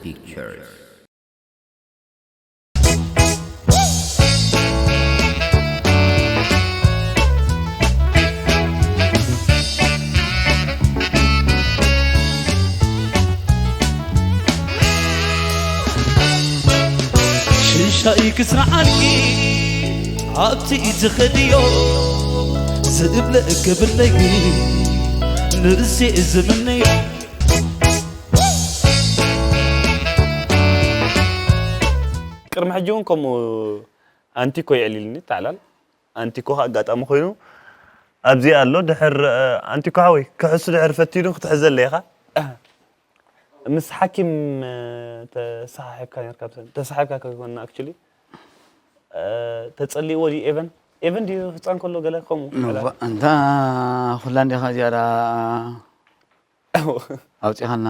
Pictures. ሽሻይ ክስርዓልኪ ኣብቲ ዝኸድዮ ዝእብለ እገብለይ ንእሴ ዝምነዮ። ቅድሚ ሕጂ እውን ከምኡ ኣንቲኮ የዕሊልኒ ይተዓላል። ኣንቲኮ ከኣ ኣጋጣሚ ኮይኑ ኣብዚ ኣሎ። ድሕር ኣንቲኮ ሓወይ ክሕሱ ድሕር ፈቲኑ ክትሕዘለ ኢኻ። ምስ ሓኪም ተሰሓሒብካ ነርካ ብሰ- ተሰሓሒብካ ከይኮንና ኣክቹሊ ተጸሊእዎ ድዩ ኤቨን ኤቨን ድዩ ህፃን ከሎ ገለ ከምኡ ዕላ- እባ እንታ ኩላ እንዲኻ ዝያዳ ኣውፂኻና።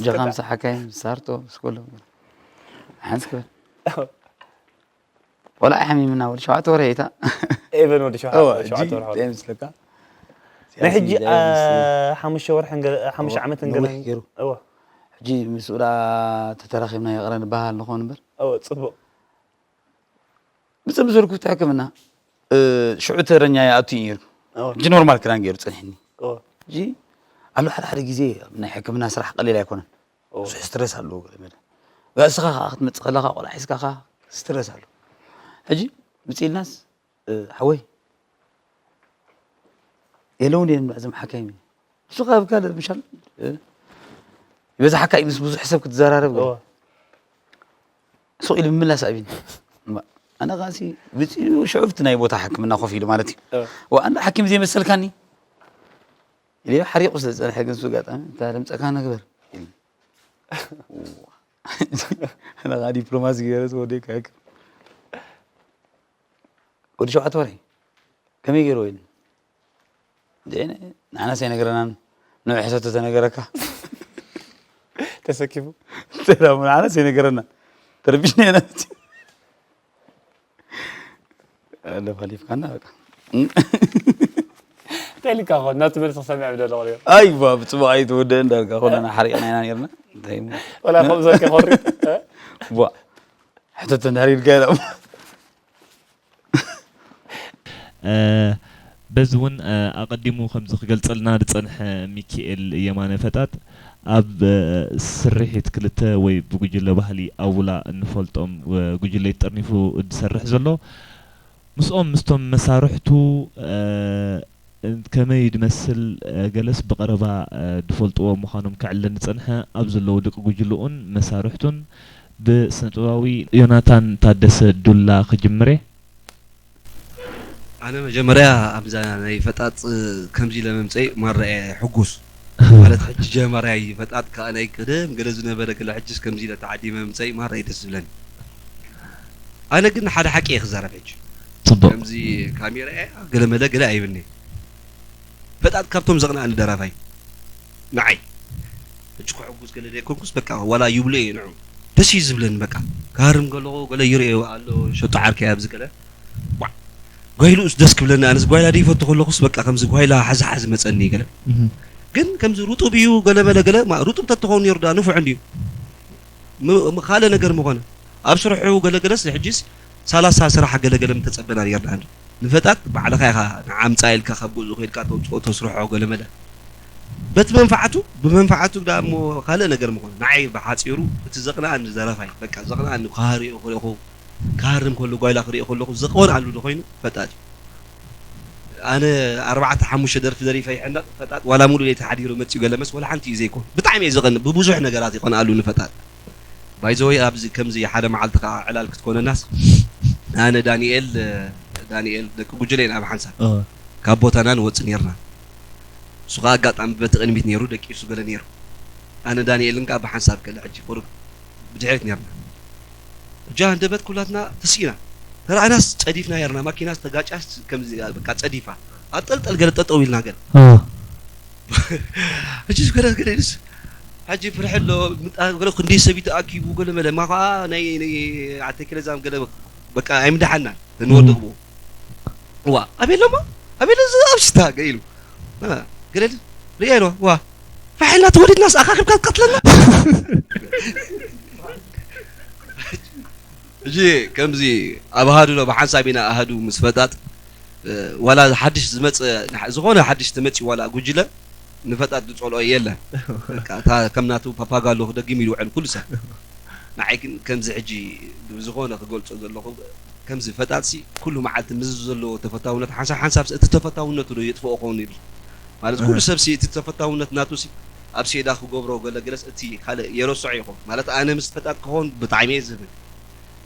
ጀኻ ምስ ሓካይም ሳርቶ ምስ ኩሎም ሓንስ ክበል ቆልዓ ሓሚምና ወዲ ሸውዓተ ወርሒ እታ ኤቨን ወዲ ሸውዓተ እወ፣ ወዲ ሸውዓተ እጂ ወርሒ እንታይ ይመስለካ? ናይ ሕጂ ሲያሲ ምስ- ሓሙሽተ ወርሕን ገለ ሓሙሽተ እወ፣ ዓመትን ነዊሕ ገለን ገይሩ። እወ ሕጂ ምስኡ ዳ ተተራኺብና ይቕረ ንበሃል ንኸውን እምበር እወ ጽቡቕ ብፅም ዝበልኩ እቲ ሕክምና እ፣ ሽዑ ተረኛ ይኣቱ እዩ ነይሩ። እወ ሕጂ ኖርማል ክዳን ገይሩ ፀኒሕኒ። እወ ሕጂ ኣሎ ሓደ ሓደ ግዜ ናይ ሕክምና ስራሕ ቀሊል ኣይኮነን። እወ ብዙሕ ስትረስ ኣለዎ ገለ መለ። ዋ እስኻ ከዓ ክትመፅእ ከለኻ ቆልዓ ሒዝካ ከዓ ስትረስ ኣሎ። ሕጂ ምፅእ ኢልናስ እ፣ ሓወይ የለውን እየን እዞም ሓካይም እዩ። ንሱ ካብ ካልእ ምሻል እ፣ ይበዝሓካ እዩ ምስ ብዙሕ ሰብ ክትዘራረብ ገለ። እወ ሱቕ ኢሉ ምምላስ ኣብዩኒ። እማ፣ ኣነ ኸኣሲ ብፅኡ ሽዑ ኣብቲ ናይ ቦታ ሕክምና ኮፍ ኢሉ ማለት እዩ። እወ ወ ኣንዳ ሓኪም ዘይመሰልካኒ ኢለ ሓሪቑ ስለ ዝፀንሐ ግን እሱ ኣጋጣሚ እታ ደምፀካ ንግበር ኢሉ። ኣነ ኸኣ ዲፕሎማሲ ገይረ ዝወደይ ክሕክም ወዲ ሸውዓተ ወርሒ ከመይ ገይርዎ ኢሉ። ንዓናስ ኣይነገረናን። ንዑ ሕሰቶ ተነገረካ ተሰኪፉ ንዓናስ ኣይነገረና ተረቢሽና ኢና። ለፋሊፍካና በቃ እንታይ ኢልካ ኾን ናብቲ መልሲ ክሰምዕ ደለኹ ኣይዋ ብፅቡቅ ኣይትወደእን ዳርጋ ኩለና ሓሪቕና ኢና ነርና። እንታይ እሞ? ወላ ከምዚ ወርቂ ኮሪ ቧ ሕተት እንዳሪድካ ኢሎም በዚ እውን ኣቐዲሙ ከምዚ ክገልፀልና ዝፀንሐ ሚኪኤል የማነ ፈጣጥ ኣብ ስርሒት ክልተ ወይ ብጉጅለ ባህሊ ኣውላ እንፈልጦም ጉጅለ ጠርኒፉ ዝሰርሕ ዘሎ ምስኦም ምስቶም መሳርሕቱ ከመይ ድመስል ገለስ ብቐረባ ድፈልጥዎ ምዃኖም ከዕለን ዝጸንሐ ኣብ ዘለዉ ደቂ ጉጅልኡን መሳርሕቱን ብስነጥበባዊ ዮናታን ታደሰ ዱላ ክጅምር እየ። ኣነ መጀመርያ ኣብዛ ናይ ፈጣጥ ከምዚ ኢለ ምምፀይ ማራ እየ ሕጉስ ማለት ሕጂ ጀማርያ እዩ ፈጣጥ ከዓ ናይ ቀደም ገለ ዝነበረ ገለ ሕጅስ ከምዚ ኢለ ተዓዲመ ምምፀይ ማራ እዩ ደስ ዝብለኒ። ኣነ ግን ሓደ ሓቂ እየ ክዛረብ ሕጂ ጽቡቅ ከምዚ ካሜራ እያ ገለ መለ ገለ ኣይብልኒ ፈጣጥ ካብቶም ዘቕንኣኒ ደራፋይ ንዓይ ሕጂ ክሕጉስ ገለ ዘይኮንኩስ በቃ ዋላ ይብሎ እየ ንዑ ደስ እዩ ዝብለኒ በቃ ክሃርም ከለኹ ገለ ይርእዮ ኣሎ ሸጡ ዓርከይ ኣብዚ ገለ ጓይልኡስ ደስ ክብለኒ ኣነስ ጓይላ ደይፈቱ ከለኹስ በቃ ከምዚ ጓይላ ሓዝሓዝ መፀኒ ገለ ግን ከምዚ ሩጡብ እዩ ገለ መለ ገለ ማ- ሩጡብ ተትኸውን ነይሩ ዳ ንፉዕ እንድዩ ም- ም- ካልእ ነገር ምኾነ ኣብ ስርሑ ገለገለስ ሕጂስ ሳላሳ ስራሕ ገለገለ ምተጸበና ነርና እንዶ ንፈጣጥ ባዕልኻ ኢኻ ንዓምጻ ኢልካ ካብ ገዝኡ ከይድካ ተውፅኦ ተስርሖ ገለመለ በቲ መንፋዓቱ ብመንፋዓቱ ዳ እሞ ካልእ ነገር ምኾነ ንዓይ ብሓፂሩ እቲ ዘቕንኣኒ ዘረፋይ በቃ ዘቕንኣኒ ክሃሪኦ ክሪኹ ክሃርም ከሎ ጓይላ ክሪኦ ከለኹ ዘቕንኣሉ ዶ ኮይኑ ፈጣጥ እዩ ኣነ ኣርባዕተ ሓሙሽተ ደርፊ ደሪፈ ይሕነቕ ፈጣጥ ዋላ ሙሉ ለይቲ ሓዲሩ መፂኡ ገለመስ ወላ ሓንቲ እዩ ዘይኮን ብጣዕሚ እየ ዘቐንእ ብብዙሕ ነገራት ይቐንኣሉ ንፈጣጥ ባይዘወይ ኣብዚ ከምዚ ሓደ መዓልቲ ከዓ ዕላል ክትኮነናስ ኣነ ዳንኤል ዳንኤል ደቂ ጉጅለ ኢና ብሓንሳብ ካብ ቦታና ንወፅእ ነርና እሱ ከዓ ኣጋጣሚ በቲ ቅድሚት ነይሩ ደቂሱ ገለ ነይሩ ኣነ ዳንኤልን ከዓ ብሓንሳብ ገለ ሕጂ ቁሩብ ብድሕሪት ነርና እጃ እንደበት ኩላትና ተስኢና ተረኣናስ ፀዲፍና ነርና ማኪናስ ተጋጫስ ከምዚ በቃ ፀዲፋ ኣብ ጠልጠል ገለ ጠጠው ኢልና ገለ ሕጂ ገለ ገለ ኢሉስ ሕጂ ፍርሒ ኣሎ ምጣ- ገለ ክንደይ ሰብ ተኣኪቡ ገለ መለ ማ ከዓ ናይ ናይ ኣተክለዛም ገለ በቃ ኣይምድሓና ንወደግቦ ዋ ኣቤሎማ ኣቤሎ እዚ ኣብሽታ ገ ኢሉ አ፣ ገለ ኢሉ ሪኣ ኢልዋ ዋ ፋሕ ኢልና ተወሊድናስ ኣኻክብካ ትቀትለና ሕጂ ከምዚ ኣብ ኣሃዱ ዶ ብሓንሳብ ኢና ኣሃዱ ምስ ፈጣጥ፣ እ፣ ዋላ ሓድሽ ዝመፀ፣ ዝኾነ ሓድሽ ተመፂ ዋላ ጉጅለ ንፈጣጥ ዝፀልኦ የለን። በቃ፣ እታ ከም ናቱ ፓፓጋሎ ክደግም ኢሉ ውዕል ኩሉ ሰብ። ንዓይ ግን ከምዚ ሕጂ ብዝኾነ ክገልፆ ዘለኹ፣ ከምዚ ፈጣጥሲ ኩሉ መዓልቲ ምስ ዘለዎ ተፈታውነት ሓንሳብ ሓንሳብ እቲ ተፈታውነቱ ዶ የጥፍኦ ክኸውን ኢሉ። ማለት ኩሉ እህ። ሰብሲ እቲ ተፈታውነት ናቱሲ ኣብ ሴዳ ክገብሮ ገለ ገለስ እቲ ካልእ የረስዖ ይኸውን። ማለት ኣነ ምስ ፈጣጥ ክኸውን ብጣዕሚ እየ ዝብል።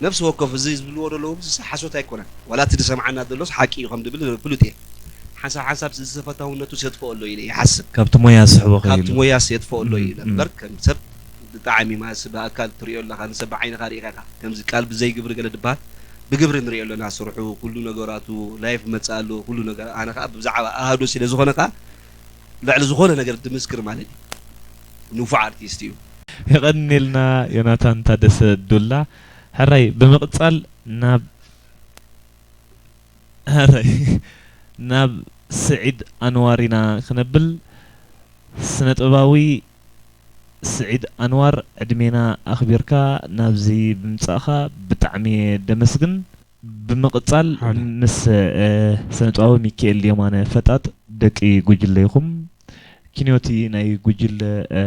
ነፍሲ ወከፍ እዚ ዝብልዎ ዘለዉ እዚ ሓሶት ኣይኮነን። ዋላ እቲ ዝሰምዓና ዘሎስ ሓቂ እዩ ከም ዝብል ፍሉጥ እየ። ሓንሳብ ሓንሳብ እዚ ተፈታውነቱ የጥፍኦ ኣሎ ኢለ ይሓስብ። ካብቲ ሞያ ስሕቦ ካብቲ ከይሉ። ሞያስ የጥፍኦ ኣሎ እም፣ ኢለ እም። እምበር ከም ሰብ ብጣዕሚ ማለት ብኣካል ትሪኦ ኣለኻ፣ ንሰብ ብዓይንኻ ርኢኻ ኢኻ። ከምዚ ቃል ብዘይ ግብሪ ገለ ድበሃል ብግብሪ ንሪኦ ኣለና። ስርሑ፣ ኩሉ ነገራቱ፣ ላይፍ መጽእ ኣሎ፣ ኩሉ ነገር። ኣነ ኸኣ ብዛዕባ ኣሃዱ ስለ ዝኾነ ኸኣ ልዕሊ ዝኾነ ነገር ድምስክር ማለት እዩ። ንፉዕ ኣርቲስት እዩ። የቐንየልና ዮናታን ታደሰ ዱላ። ሕራይ ብምቕጻል ናብ ሕራይ ናብ ስዒድ ኣንዋር ኢና ክነብል። ስነ ጥበባዊ ስዒድ ኣንዋር፣ ዕድሜና ኣኽቢርካ ናብዚ ብምጻእኻ ብጣዕሚ እየ ደመስግን። ብምቕጻል ሓደ። ምስ፣ እ፣ ስነ ጥበባዊ ሚካኤል የማነ ፈጣጥ ደቂ ጉጅለ ኢኹም። ኪንዮቲ ናይ ጉጅለ፣ እ፣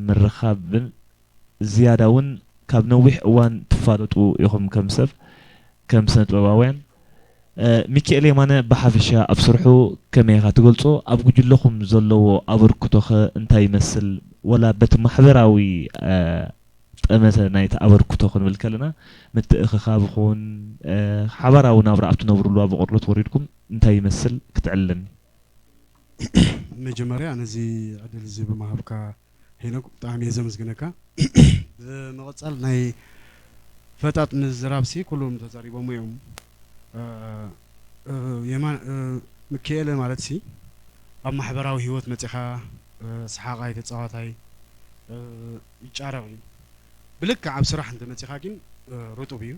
ምርኻብን ዝያዳ እውን ካብ ነዊሕ እዋን ትፋለጡ ኢኹም ከም ሰብ፣ ከም ስነ ጥበባውያን። እ፣ ሚካኤል የማነ ብሓፈሻ ኣብ ስርሑ ከመይ ኢኻ ትገልጾ? ኣብ ጉጅለኹም ዘለዎ ኣበርክቶኸ እንታይ ይመስል? ወላ በቲ ማሕበራዊ፣ እ፣ ጠመተ ናይቲ ኣበርክቶ ክንብል ከለና ምትእኽኻብ ይኹን፣ እ፣ ሓባራዊ ናብራ ኣብ ትነብርሉ ኣብ ቆርበት ወሪድኩም እንታይ ይመስል ክትዕልለኒ? መጀመርያ ነዚ ዕድል እዚ ብምሃብካ ሄኖክ ብጣዕሚ እየ ዘመስግነካ። ብምቕጻል ናይ ፈጣጥ ምዝራብሲ ኩሎም ተዛሪቦም እዮም። እ፣ እ፣ የማን፣ እ፣ ምክኤለ ማለትሲ ኣብ ማሕበራዊ ህይወት መጺኻ፣ እ፣ ሰሓቓይ ተጻዋታይ፣ እ፣ ይጫረቕ እዩ። ብልክዕ ኣብ ስራሕ እንተመጺኻ ግን፣ እ፣ ርጡብ እዩ።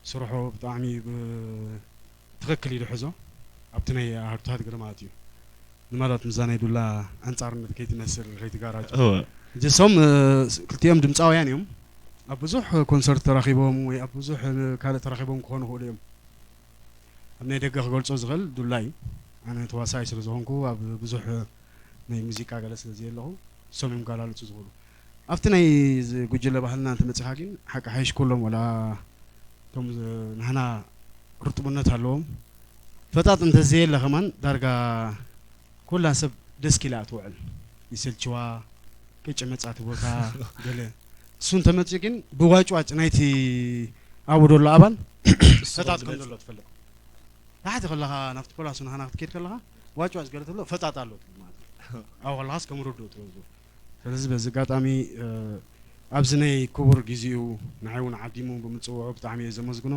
ስርሑ ብጣዕሚ ብ-፣ ትኽክል እዩ ዝሕዞ። ኣብቲ ናይ ኣሃዱታት ገለ ማለት እዩ። ንማለት ምዛ ናይ ዱላ ኣንጻርነት ከይትመስል፣ ከይትጋራጆ። እወ። እጅሶም፣ እ፣ ክልቲኦም ድምጻውያን እዮም። ኣብ ብዙሕ ኮንሰርት ተራኺቦም ወይ ኣብ ብዙሕ ካልእ ተራኺቦም ክኾኑ ይኽእሉ እዮም። ኣብ ናይ ደገ ክገልጾ ዝኽእል ዱላ እዩ። ኣነ ተዋሳኣይ ስለ ዝኾንኩ ኣብ ብዙሕ ናይ ሙዚቃ ገለ ስለ ዘየለኹ፣ እሶም እዮም ክጋላልጹ ዝኽእሉ። ኣብቲ ናይ እዚ ጉጅለ ባህልና እንተመጺኻ ግን ሓቂ ሓይሽ ኩሎም ወላ እቶም ዝ-፣ ናህና ርጡብነት ኣለዎም። ፈጣጥ እንተዘየለ ከማን ዳርጋ ኩላ ሰብ ደስ ኪላ ትውዕል። ይሰልችዋ፣ ቅጭ መጻቲ ቦታ፣ ገለ። እሱ እንተመጺኡ ግን ብዋጭዋጭ ናይቲ ኣብኡ ዘሎ ኣባል ፈጣጥ ከም ዘሎ ትፈልጥ። ታሕቲ ከለኻ ናብቲ ፖላሱ ናህና ክትከይድ ከለኻ ዋጭዋጭ ገለ ተሎ ፈጣጥ ኣሎ ትብል ማለት እዩ። ኣብኡ ከለኻስ ከም ርዱእ ትወስዶ። ስለዚ በዚ ኣጋጣሚ፣ እ፣ ኣብዚ ናይ ክቡር ግዜኡ ንዓይ እውን ዓዲሙ ብምጽውዑ ብጣዕሚ እየ ዘመስግኖ።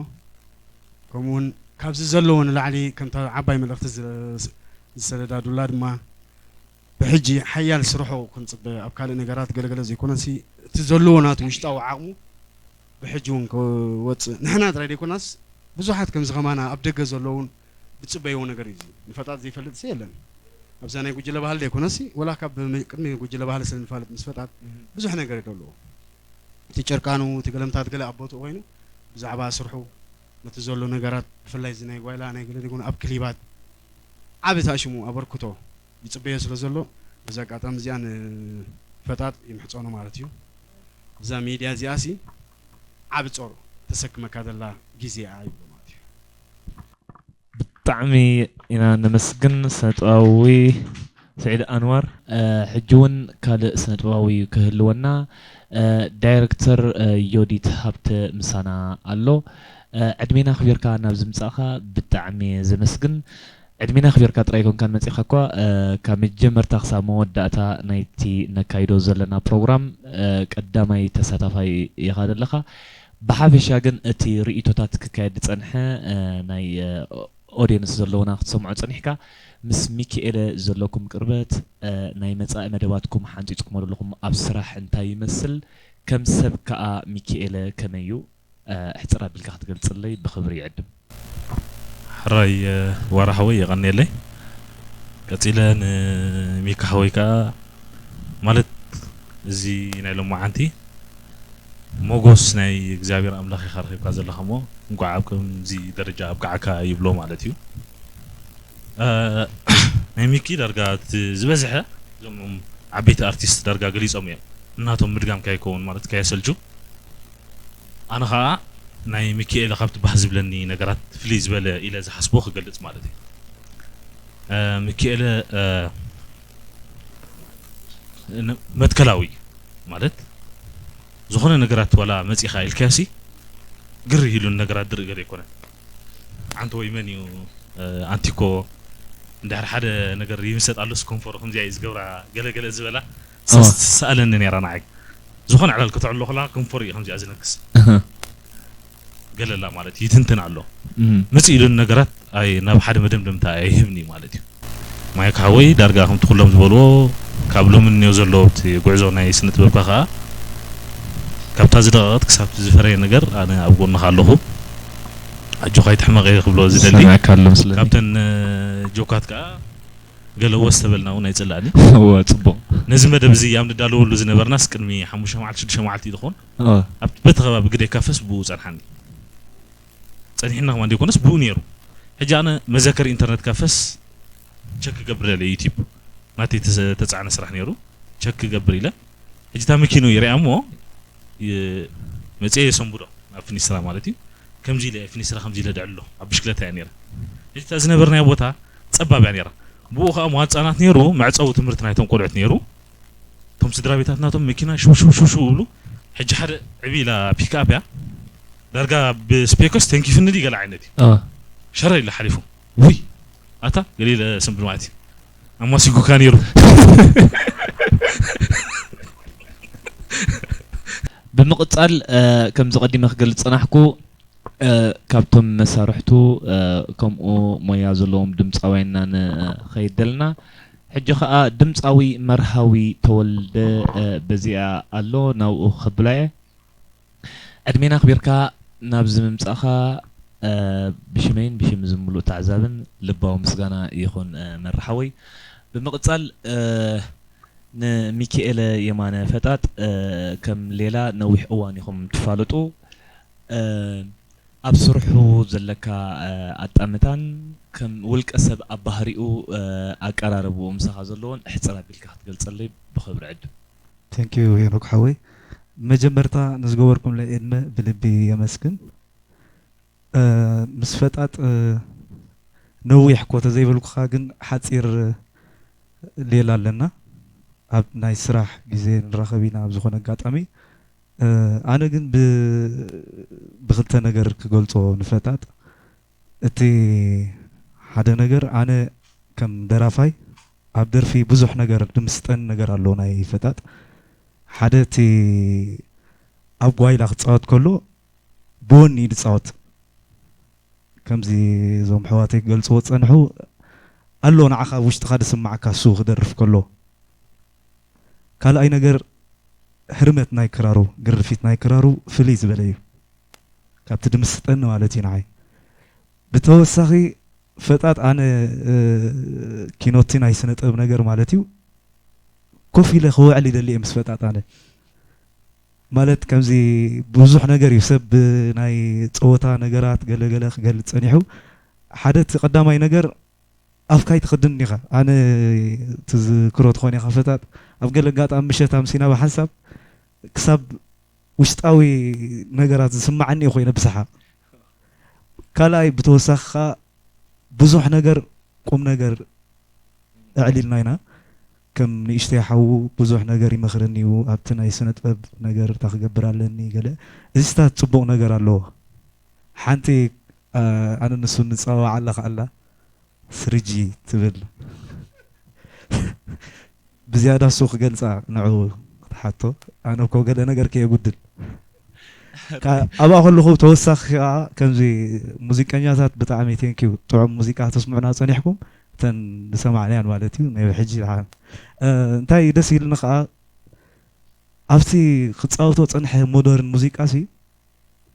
ከምኡ እውን ካብዚ ዘለዎ ንላዕሊ ከምታ ዓባይ መልእኽቲ ዝ-፣ ዝሰደዳ ዱላ ድማ ብሕጂ ሓያል ስርሑ ክንጽበ ኣብ ካልእ ነገራት ገለገለ ዘይኮነሲ እቲ ዘለዎ ናቱ ውሽጣዊ ዓቕሙ ብሕጂ እውን ክወጽእ ንሕና ጥራይ ዘይኮናስ ብዙሓት ከምዚ ከማና ኣብ ደገ ዘለውን ዝጽበይዎ ነገር እዩ። እዚ ንፈጣጥ ዘይፈልጥ ሰብ የለን። ኣብዛ ናይ ጉጅለ ባህሊ ዘይኮነሲ ወላ ካብ ቅድሚ ጉጅለ ባህሊ ስለ ንፋለጥ ምስ ፈጣጥ ብዙሕ ነገር እዩ ዘለዎ። እቲ ጨርቃኑ፣ እቲ ገለምታት ገለ ኣብ ቦትኡ ኮይኑ ብዛዕባ ስርሑ ነቲ ዘሎ ነገራት ብፍላይ እዚ ናይ ጓይላ ናይ ገለ ዘይኮነ ኣብ ክሊባት ዓቢ ታሽሙ ኣበርክቶ ይጽበዮ ስለ ዘሎ በዚ ኣጋጣሚ እዚኣ ንፈጣጥ ይምሕጸኖ ማለት እዩ። እዛ ሚድያ እዚኣሲ ዓቢ ጾር ተሰክመካ ዘላ ግዜ እያ ይብሎ ማለት እዩ። ብጣዕሚ ኢና ነመስግን ስነ-ጥበባዊ ስዒድ ኣንዋር። እ፣ ሕጂ እውን ካልእ ስነ-ጥበባዊ ክህልወና፣ እ፣ ዳይረክተር፣ እ፣ ዮዲት ሃብተ ምሳና ኣሎ። እ፣ ዕድሜና ኣኽቢርካ ናብዚ ምጻእኻ ብጣዕሚ እየ ዘመስግን። ዕድሜና ኣኽቢርካ ጥራይ ኣይኮንካን መጺእኻ እኳ፣ እ፣ ካብ መጀመርታ ክሳብ መወዳእታ ናይቲ ነካይዶ ዘለና ፕሮግራም፣ እ፣ ቀዳማይ ተሳታፋይ ኢኻ ዘለኻ። ብሓፈሻ ግን እቲ ርእይቶታት ክካየድ ዝጸንሐ፣ እ፣ ናይ፣ እ፣ ኦድየንስ ዘለዉና ክትሰምዖ ጸኒሕካ፣ ምስ ሚኪኤለ ዘለኩም ቅርበት፣ እ፣ ናይ መጻኢ መደባትኩም ሓንጺጽኩሞ ዘለኹም ኣብ ስራሕ እንታይ ይመስል? ከም ሰብ ከኣ ሚኪኤለ ከመይ እዩ? እ፣ ሕጽር ኣቢልካ ክትገልጽለይ ብኽብሪ ይዕድም። ሕራይ፣ እ፣ ዋራ ሓወይ የቐንየለይ። ቀጺለ ንሚካ ሓወይ ከኣ ማለት እዚ ናይ ሎማዓንቲ ሞጎስ ናይ እግዚኣብሔር ኣምላኽ ኢኻ ረኺብካ ዘለኻ እሞ፣ እንቋዕ ኣብ ከምዚ ደረጃ ኣብቅዓካ ይብሎ ማለት እዩ። እ፣ ናይ ሚኪ ዳርጋ እቲ ዝበዝሐ እዞም ዓበይቲ ኣርቲስት ዳርጋ ገሊጾም እዮም። እናቶም ምድጋም ከይከውን ማለት ከየሰልቹ። ኣነ ኸኣ ናይ ሚኪኤለ ካብቲ ባህ ዝብለኒ ነገራት ፍልይ ዝበለ ኢለ ዝሓስቦ ክገልጽ ማለት እዩ። እ፣ ሚኪኤለ፣ እ፣ ን-፣ መትከላዊ ማለት ዝኾነ ነገራት ዋላ መጺኻ ኢልካዮሲ ግር ኢሉን ነገራት ድርኢ ገለ ኣይኮነን። ኣንተ ወይ መን እዩ፣ እ፣ ኣንቲኮ እንድሕር ሓደ ነገር ይምሰጥ ኣሎስ ኮንፈሮ ከምዚኣ እዩ ዝገብራ ገለ ገለ ዝበላ እዋ። ሰኣለኒ ነይራ ንዓይ። ዝኾነ ዕላል ከተዕሎ ከላ ኮንፈሮ እዩ ከምዚኣ ዝነግስ። እህ። ገለላ ማለት ይትንትን ኣሎ። እህ። መጽእ ኢሉን ነገራት ኣይ-፣ ናብ ሓደ መደምደምታ ኣይህብን እዩ ማለት እዩ። ማይክ ሓወይ ዳርጋ ከምቲ ኩሎም ዝበልዎ ካብ ሎሚ እኒኦ ዘሎ እቲ ጉዕዞ ናይ ስነ ጥበብካ ከኣ ካብታ ዝደቐቐት ክሳብ ዝፈረየ ነገር ኣነ ኣብ ጎንኻ ኣለኹ። ኣጆኻ ኣይትሕመቕ እየ ክብሎ ዝደሊ። ሰሚዕካ ኣሎ መስለኒ። ካብተን፣ እ፣ ጆካት ከኣ ገለ ወስ ተበልና እውን ኣይጽላእን እዩ። እወ፣ ጽቡቕ። ነዚ መደብ እዚ ኣብ ንዳለወሉ ዝነበርናስ ቅድሚ ሓሙሽተ መዓልቲ፣ ሽዱሽተ መዓልቲ እዩ ዝኸውን። እወ። ኣብቲ በቲ ከባቢ ግደይ ካፈስ ብኡ ጸንሓኒ። ጸኒሕና ከማን ዘይኮነስ ብኡ ነይሩ። ሕጂ ኣነ መዘከር ኢንተርነት ካፈስ ቸክ ክገብር ኢለ ዩቲዩብ ናተይ ተዘ-፣ ተጻዕነ ስራሕ ነይሩ። ቸክ ክገብር ኢለ። ሕጂ እታ መኪኑ ይሪኣ እሞ ይ-፣ መጽየ የሰንብዶ ናብ ፊኒስትራ ማለት እዩ። ከምዚ ኢለ ፊኒስትራ ከምዚ ኢለ ደዕሎ ኣብ ብሽክለታ እያ ነይራ። ሕጂ እታ ዝነበርናዮ ቦታ ጸባብ እያ ነይራ። ብኡ ከኣ መዋጻናት ነይሩ፣ መዕጸዊ ትምህርቲ ናይቶም ቆልዑት ነይሩ። እቶም ስድራ ቤታት ናቶም መኪና ሽው ሽው ሽው ሽው ይብሉ። ሕጂ ሓደ ዕብይ ኢላ ፒክኣፕ እያ። ዳርጋ ብስፔኮስ ተንኪፍኒ ድዩ ገለ ዓይነት እዩ። አ። ሸረ ኢለ ሓሊፉ። ውይ፣ ኣታ ገለ ኢለ ስንብል ማለት እዩ። ኣማሲጉካ ነይሩ። ብምቕጻል፣ እ፣ ከምዚ ቀዲመ ክገልጽ ዝጸናሕኩ፣ እ፣ ካብቶም መሳርሕቱ፣ እ፣ ከምኡ ሞያ ዘለዎም ድምጻውያን ኢና ንኸይድ ዘለና። ሕጂ ኸኣ ድምጻዊ መርሃዊ ተወልደ፣ እ፣ በዚኣ ኣሎ፣ ናብኡ ከብላ እየ። ዕድሜና ኣኽቢርካ ናብዚ ምምጻእኻ፣ እ፣ ብሽመይን ብሽም እዚ ምሉእ ተዓዛብን ልባዊ ምስጋና ይኹን፣ እ፣ መርሓወይ። ብምቕጻል፣ እ፣ ንሚኪኤለ የማነ ፈጣጥ፣ እ፣ ከም ሌላ ነዊሕ እዋን ኢኹም ትፋለጡ። እ፣ ኣብ ስርሑ ዘለካ፣ እ፣ ኣጣምታን ከም ውልቀ ሰብ ኣብ ባህሪኡ፣ እ፣ ኣቀራርብኡ ምሳኻ ዘለዎን እሕጽር ኣቢልካ ክትገልጸለይ ብኽብሪ ዕድም። Thank you ሄኖክ ሓወይ። መጀመርታ ንዝገበርኩምለይ ዕድመ ብልቢ የመስግን። እ፣ ምስ ፈጣጥ፣ እ፣ ነዊሕ እኮ ተዘይበልኩኻ ግን ሓጺር ሌላ ኣለና። ኣብ ናይ ስራሕ ግዜ ንራኸብ ኢና ኣብ ዝኾነ ኣጋጣሚ። እ፣ ኣነ ግን ብ-፣ ብኽልተ ነገር ክገልጾ ንፈጣጥ። እቲ ሓደ ነገር ኣነ ከም ደራፋይ ኣብ ደርፊ ብዙሕ ነገር ድምስጠን ነገር ኣሎ ናይ ፈጣጥ። ሓደ እቲ ኣብ ጓይላ ክጻወት ከሎ ብወኒ እዩ ዝጻወት። ከምዚ እዞም ኣሕዋተይ ክገልጽዎ ዝጸንሑ ኣሎ ንዓኻ ኣብ ውሽጥኻ ዝስምዓካ እሱ ክደርፍ ከሎ። ካልኣይ ነገር ህርመት ናይ ክራሩ፣ ግርፊት ናይ ክራሩ ፍልይ ዝበለ እዩ። ካብቲ ድምስጠኒ ማለት እዩ ንዓይ። ብተወሳኺ ፈጣጥ ኣነ፣ እ፣ ኪኖቲ ናይ ስነ ጥበብ ነገር ማለት እዩ። ኮፍ ኢለ ክውዕል ይደሊ እየ ምስ ፈጣጥ ኣነ። ማለት ከምዚ ብዙሕ ነገር እዩ ሰብ ናይ ጸወታ ነገራት ገለ ገለ ክገልጽ ጸኒሑ። ሓደ እቲ ቀዳማይ ነገር ኣፍካ ኣይትኽድን ኢኻ። ኣነ ትዝክሮ ትኾን ኢኻ ፈጣጥ ኣብ ገለ ኣጋጣሚ ምሸት ኣምሲና ብሓንሳብ ክሳብ ውሽጣዊ ነገራት ዝስምዓኒ እዩ ኮይነ ብሰሓቕ። ካልኣይ ብተወሳኺ ከኣ ብዙሕ ነገር ቁም ነገር ኣዕሊልና ኢና። ከም ንእሽተይ ሓዉ ብዙሕ ነገር ይመኽረኒ እዩ። ኣብቲ ናይ ስነ ጥበብ ነገር እንታይ ክገብር ኣለኒ ገለ። እዚታት ጽቡቕ ነገር ኣለዎ። ሓንቲ፣ ኣ-፣ ኣነ ንሱ ንጸዋወዓላ ከኣላ ስርጂ ትብል። ብዝያዳ እሱ ክገልጻ ንዕኡ ክትሓቶ። ኣነ እኮ ገለ ነገር ከየጉድል። ካ-፣ ኣብኣ ከለኹ ተወሳኺ ከኣ ከምዚ ሙዚቀኛታት ብጣዕሚ ቴንኪዩ። ጥዑም ሙዚቃ ተስምዑና ጸኒሕኩም፣ እተን ዝሰማዕናያን ማለት እዩ። ናይ ሕጂ ደሓን። እ፣ እንታይ ደስ ኢልኒ ከኣ ኣብቲ ክጻወቶ ጸንሐ ሞደርን ሙዚቃሲ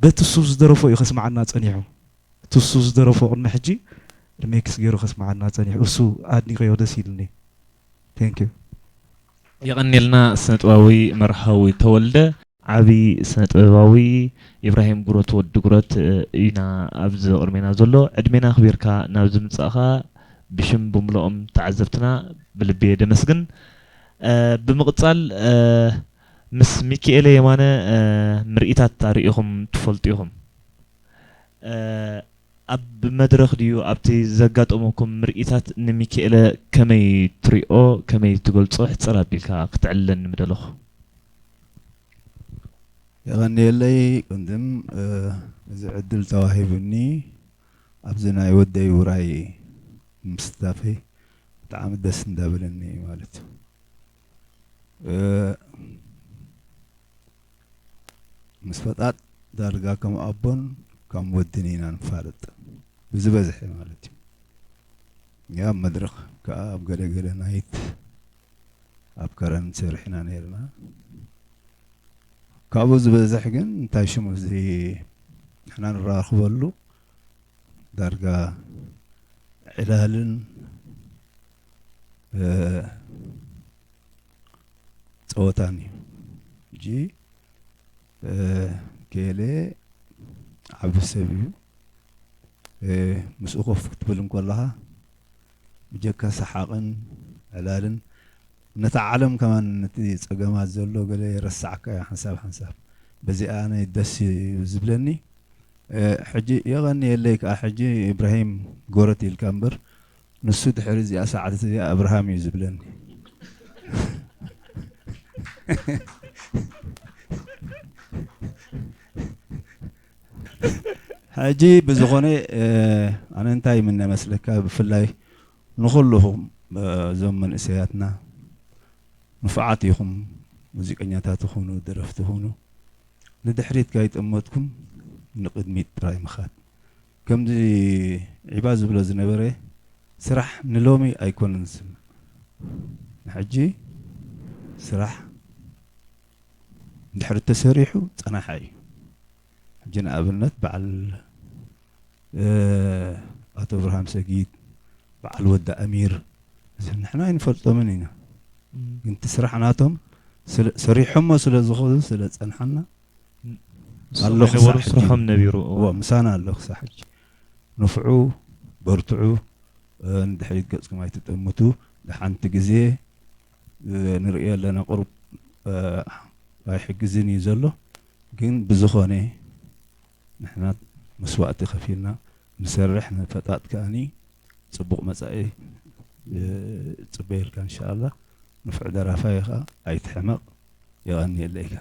በቲ እሱ ዝደረፎ እዩ ከስምዓና ጸኒሑ። እቲ እሱ ዝደረፎ ቅድሚ ሕጂ ሪሜክስ ገይሩ ከስምዓና ጸኒሑ። እሱ ኣድኒቐዮ፣ ደስ ኢሉኒ። Thank you። የቐንየልና ስነ ጥበባዊ መርሃዊ ተወልደ። ዓቢ ስነ ጥበባዊ ኢብራሂም ጉረት ወዲ ጉረት፣ እ፣ ኢና ኣብዚ ቅድሜና ዘሎ። ዕድሜና ኣኽቢርካ ናብዚ ምጻእኻ ብሽም ብምልኦም ተዓዘብትና ብልቢ እየ ደመስግን። እ፣ ብምቕጻል፣ እ፣ ምስ ሚኪኤለ የማነ፣ እ፣ ምርኢታት ኣርእኹም ትፈልጡ ኢኹም። እ፣ ኣብ መድረኽ ድዩ ኣብቲ ዘጋጠመኩም ምርኢታት ንሚኪኤለ ከመይ ትሪኦ፣ ከመይ ትገልጾ? ሕጽር ኣቢልካ ክትዕልለኒ ምደለኹ። የቐንየለይ ቅድም፣ እ፣ እዚ ዕድል ተዋሂቡኒ ኣብዚ ናይ ወደይ ውራይ ምስታፈይ ብጣዕሚ ደስ እንዳበለኒ እዩ ማለት እዩ። እ፣ ምስ ፈጣጥ ዳርጋ ከም ኣቦን ከም ወድን ኢና ንፋለጥ ብዝበዝሐ ማለት እዩ። ያ ኣብ መድረኽ ከዓ ኣብ ገለገለ ናይት ኣብ ከረን ሰሪሕና ነይርና። ካብኡ ዝበዝሕ ግን እንታይ ሽሙ እዚ ንሕና ንራኽበሉ ዳርጋ ዕላልን፣ እ፣ ጸወታን እዩ። ሕጂ፣ እ፣ ኬሌ ዓቢ ሰብ እዩ። እ፣ ምስኡ ኮፍ ክትብል እንከለኻ ብጀካ ሰሓቕን ዕላልን ነታ ዓለም ከማን ነቲ ጸገማት ዘሎ ገለ የረስዓካ እዩ ሓንሳብ ሓንሳብ። በዚኣ ኣነ ደስ እዩ ዝብለኒ። እ፣ ሕጂ የቐንየለይ ከኣ ሕጂ ኢብራሂም ጎረት ኢልካ እምበር ንሱ ድሕሪ እዚኣ ሰዓት እዚኣ ኣብርሃም እዩ ዝብለኒ። ሕጂ ብዝኾነ፣ እ፣ ኣነ እንታይ ይምነ መስለካ፣ ብፍላይ ንኹልኹም፣ እ፣ እዞም መንእሰያትና ንፉዓት ኢኹም፣ ሙዚቀኛታት ይኹኑ ደረፍቲ ይኹኑ ንድሕሪት ካይጠመትኩም ንቕድሚት ጥራይ ምኻድ። ከምዚ ዒባ ዝብሎ ዝነበረ ስራሕ ንሎሚ ኣይኮነን ዝስማዕ፣ ንሕጂ ስራሕ ድሕሪ ተሰሪሑ ጸናሓ እዩ። ሕጂ ንኣብነት በዓል፣ እ፣ ኣቶ ብርሃም ሰጊድ፣ በዓል ወዲ ኣሚር፣ እዚ ንሕና ኣይንፈልጦምን ኢና። ግን እቲ ስራሕ ናቶም ስለ-፣ ሰሪሖሞ ስለ ዝኾኑ ስለ ጸንሓና ንሶም ኣለኹ ኣይነበሩ ሳሕጂ። ስርሖም ነቢሩ። እዎ፣ ምሳና ኣሎ ክሳብ ሕጂ። ንፍዑ፣ በርትዑ፣ እ፣ ንድሕሪት ገጽኩም ኣይትጠምቱ። ንሓንቲ ግዜ፣ እ፣ ንርእዮ ኣለና፣ ቁሩብ፣ እ፣ ኣይሕግዝን እዩ ዘሎ። ግን ብዝኾነ ንሕና መስዋእቲ ከፊልና ንሰርሕ፣ ንፈጣጥ ከኣኒ ጽቡቕ መጻኢ፣ እ፣ ጽበየልካ እንሻኣላ። ንፉዕ ደራፋይ ኢኻ፣ ኣይትሕመቕ። የቐንየለይ ኢኻ።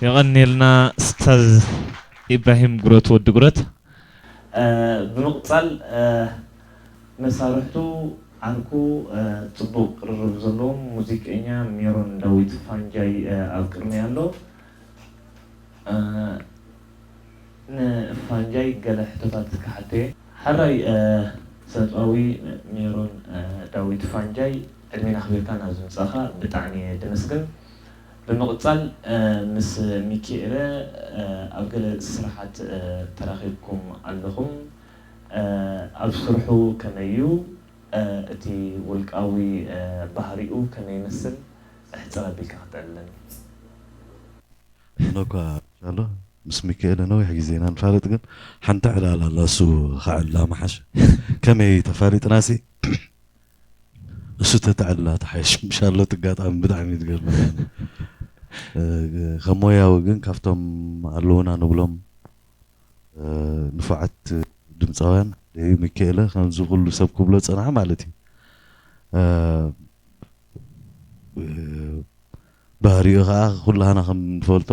የቐንየልና ኡስታዝ ኢብራሂም ጉረት ወዲ ጉረት። እ፣ ብምቕጻል፣ እ፣ መሳርሕቱ ዓርኩ፣ እ፣ ጽቡቕ ቅርርብ ዘለዎም ሙዚቀኛ ሜሮን ዳዊት ፋንጃይ፣ እ፣ ኣብ ቅድመይ ኣሎ። እ፣ ንፋንጃይ ገለ ሕቶታት ክሓቶ እየ። ሕራይ፣ እ፣ ስነ-ጥበባዊ ሜሮን፣ እ፣ ዳዊት ፋንጃይ፣ ዕድሜን ኣኽቢርካ ናብዚ ምጻእኻ ብጣዕሚ እየ ደመስግን። ብምቕጻል፣ እ፣ ምስ ሚኪኤለ፣ እ፣ ኣብ ገለ ስራሓት፣ እ፣ ተራኺብኩም ኣለኹም። እ፣ ኣብ ስርሑ ከመይ እዩ? እ፣ እቲ ውልቃዊ፣ እ፣ ባህሪኡ ከመይ ይመስል? ሕጽር ኣቢልካ ከተዕልለኒ። ኣነ እኳ ሻሎ ምስ ሚካኤል ነዊሕ ግዜ ኢና ንፋለጥ፣ ግን ሓንቲ ዕላል ኣላ፣ እሱ ክዕላ ምሓሸ። ከመይ ተፋሊጥናሲ፣ እሱ ተተዕላ ትሓይሽ ምሻሎ። እቲ ኣጋጣሚ ብጣዕሚ እዩ ዝገርመኒ። እ፣ ከም ሞያዊ ግን ካብቶም ኣለዉና ንብሎም፣ እ፣ ንፉዓት ድምፃውያን ደዩ ሚካኤለ ከምዚ ኩሉ ሰብ ክብሎ ዝጸንሐ ማለት እዩ። እ፣ እ፣ ባህሪኡ ከዓ ኩላህና ከም ንፈልጦ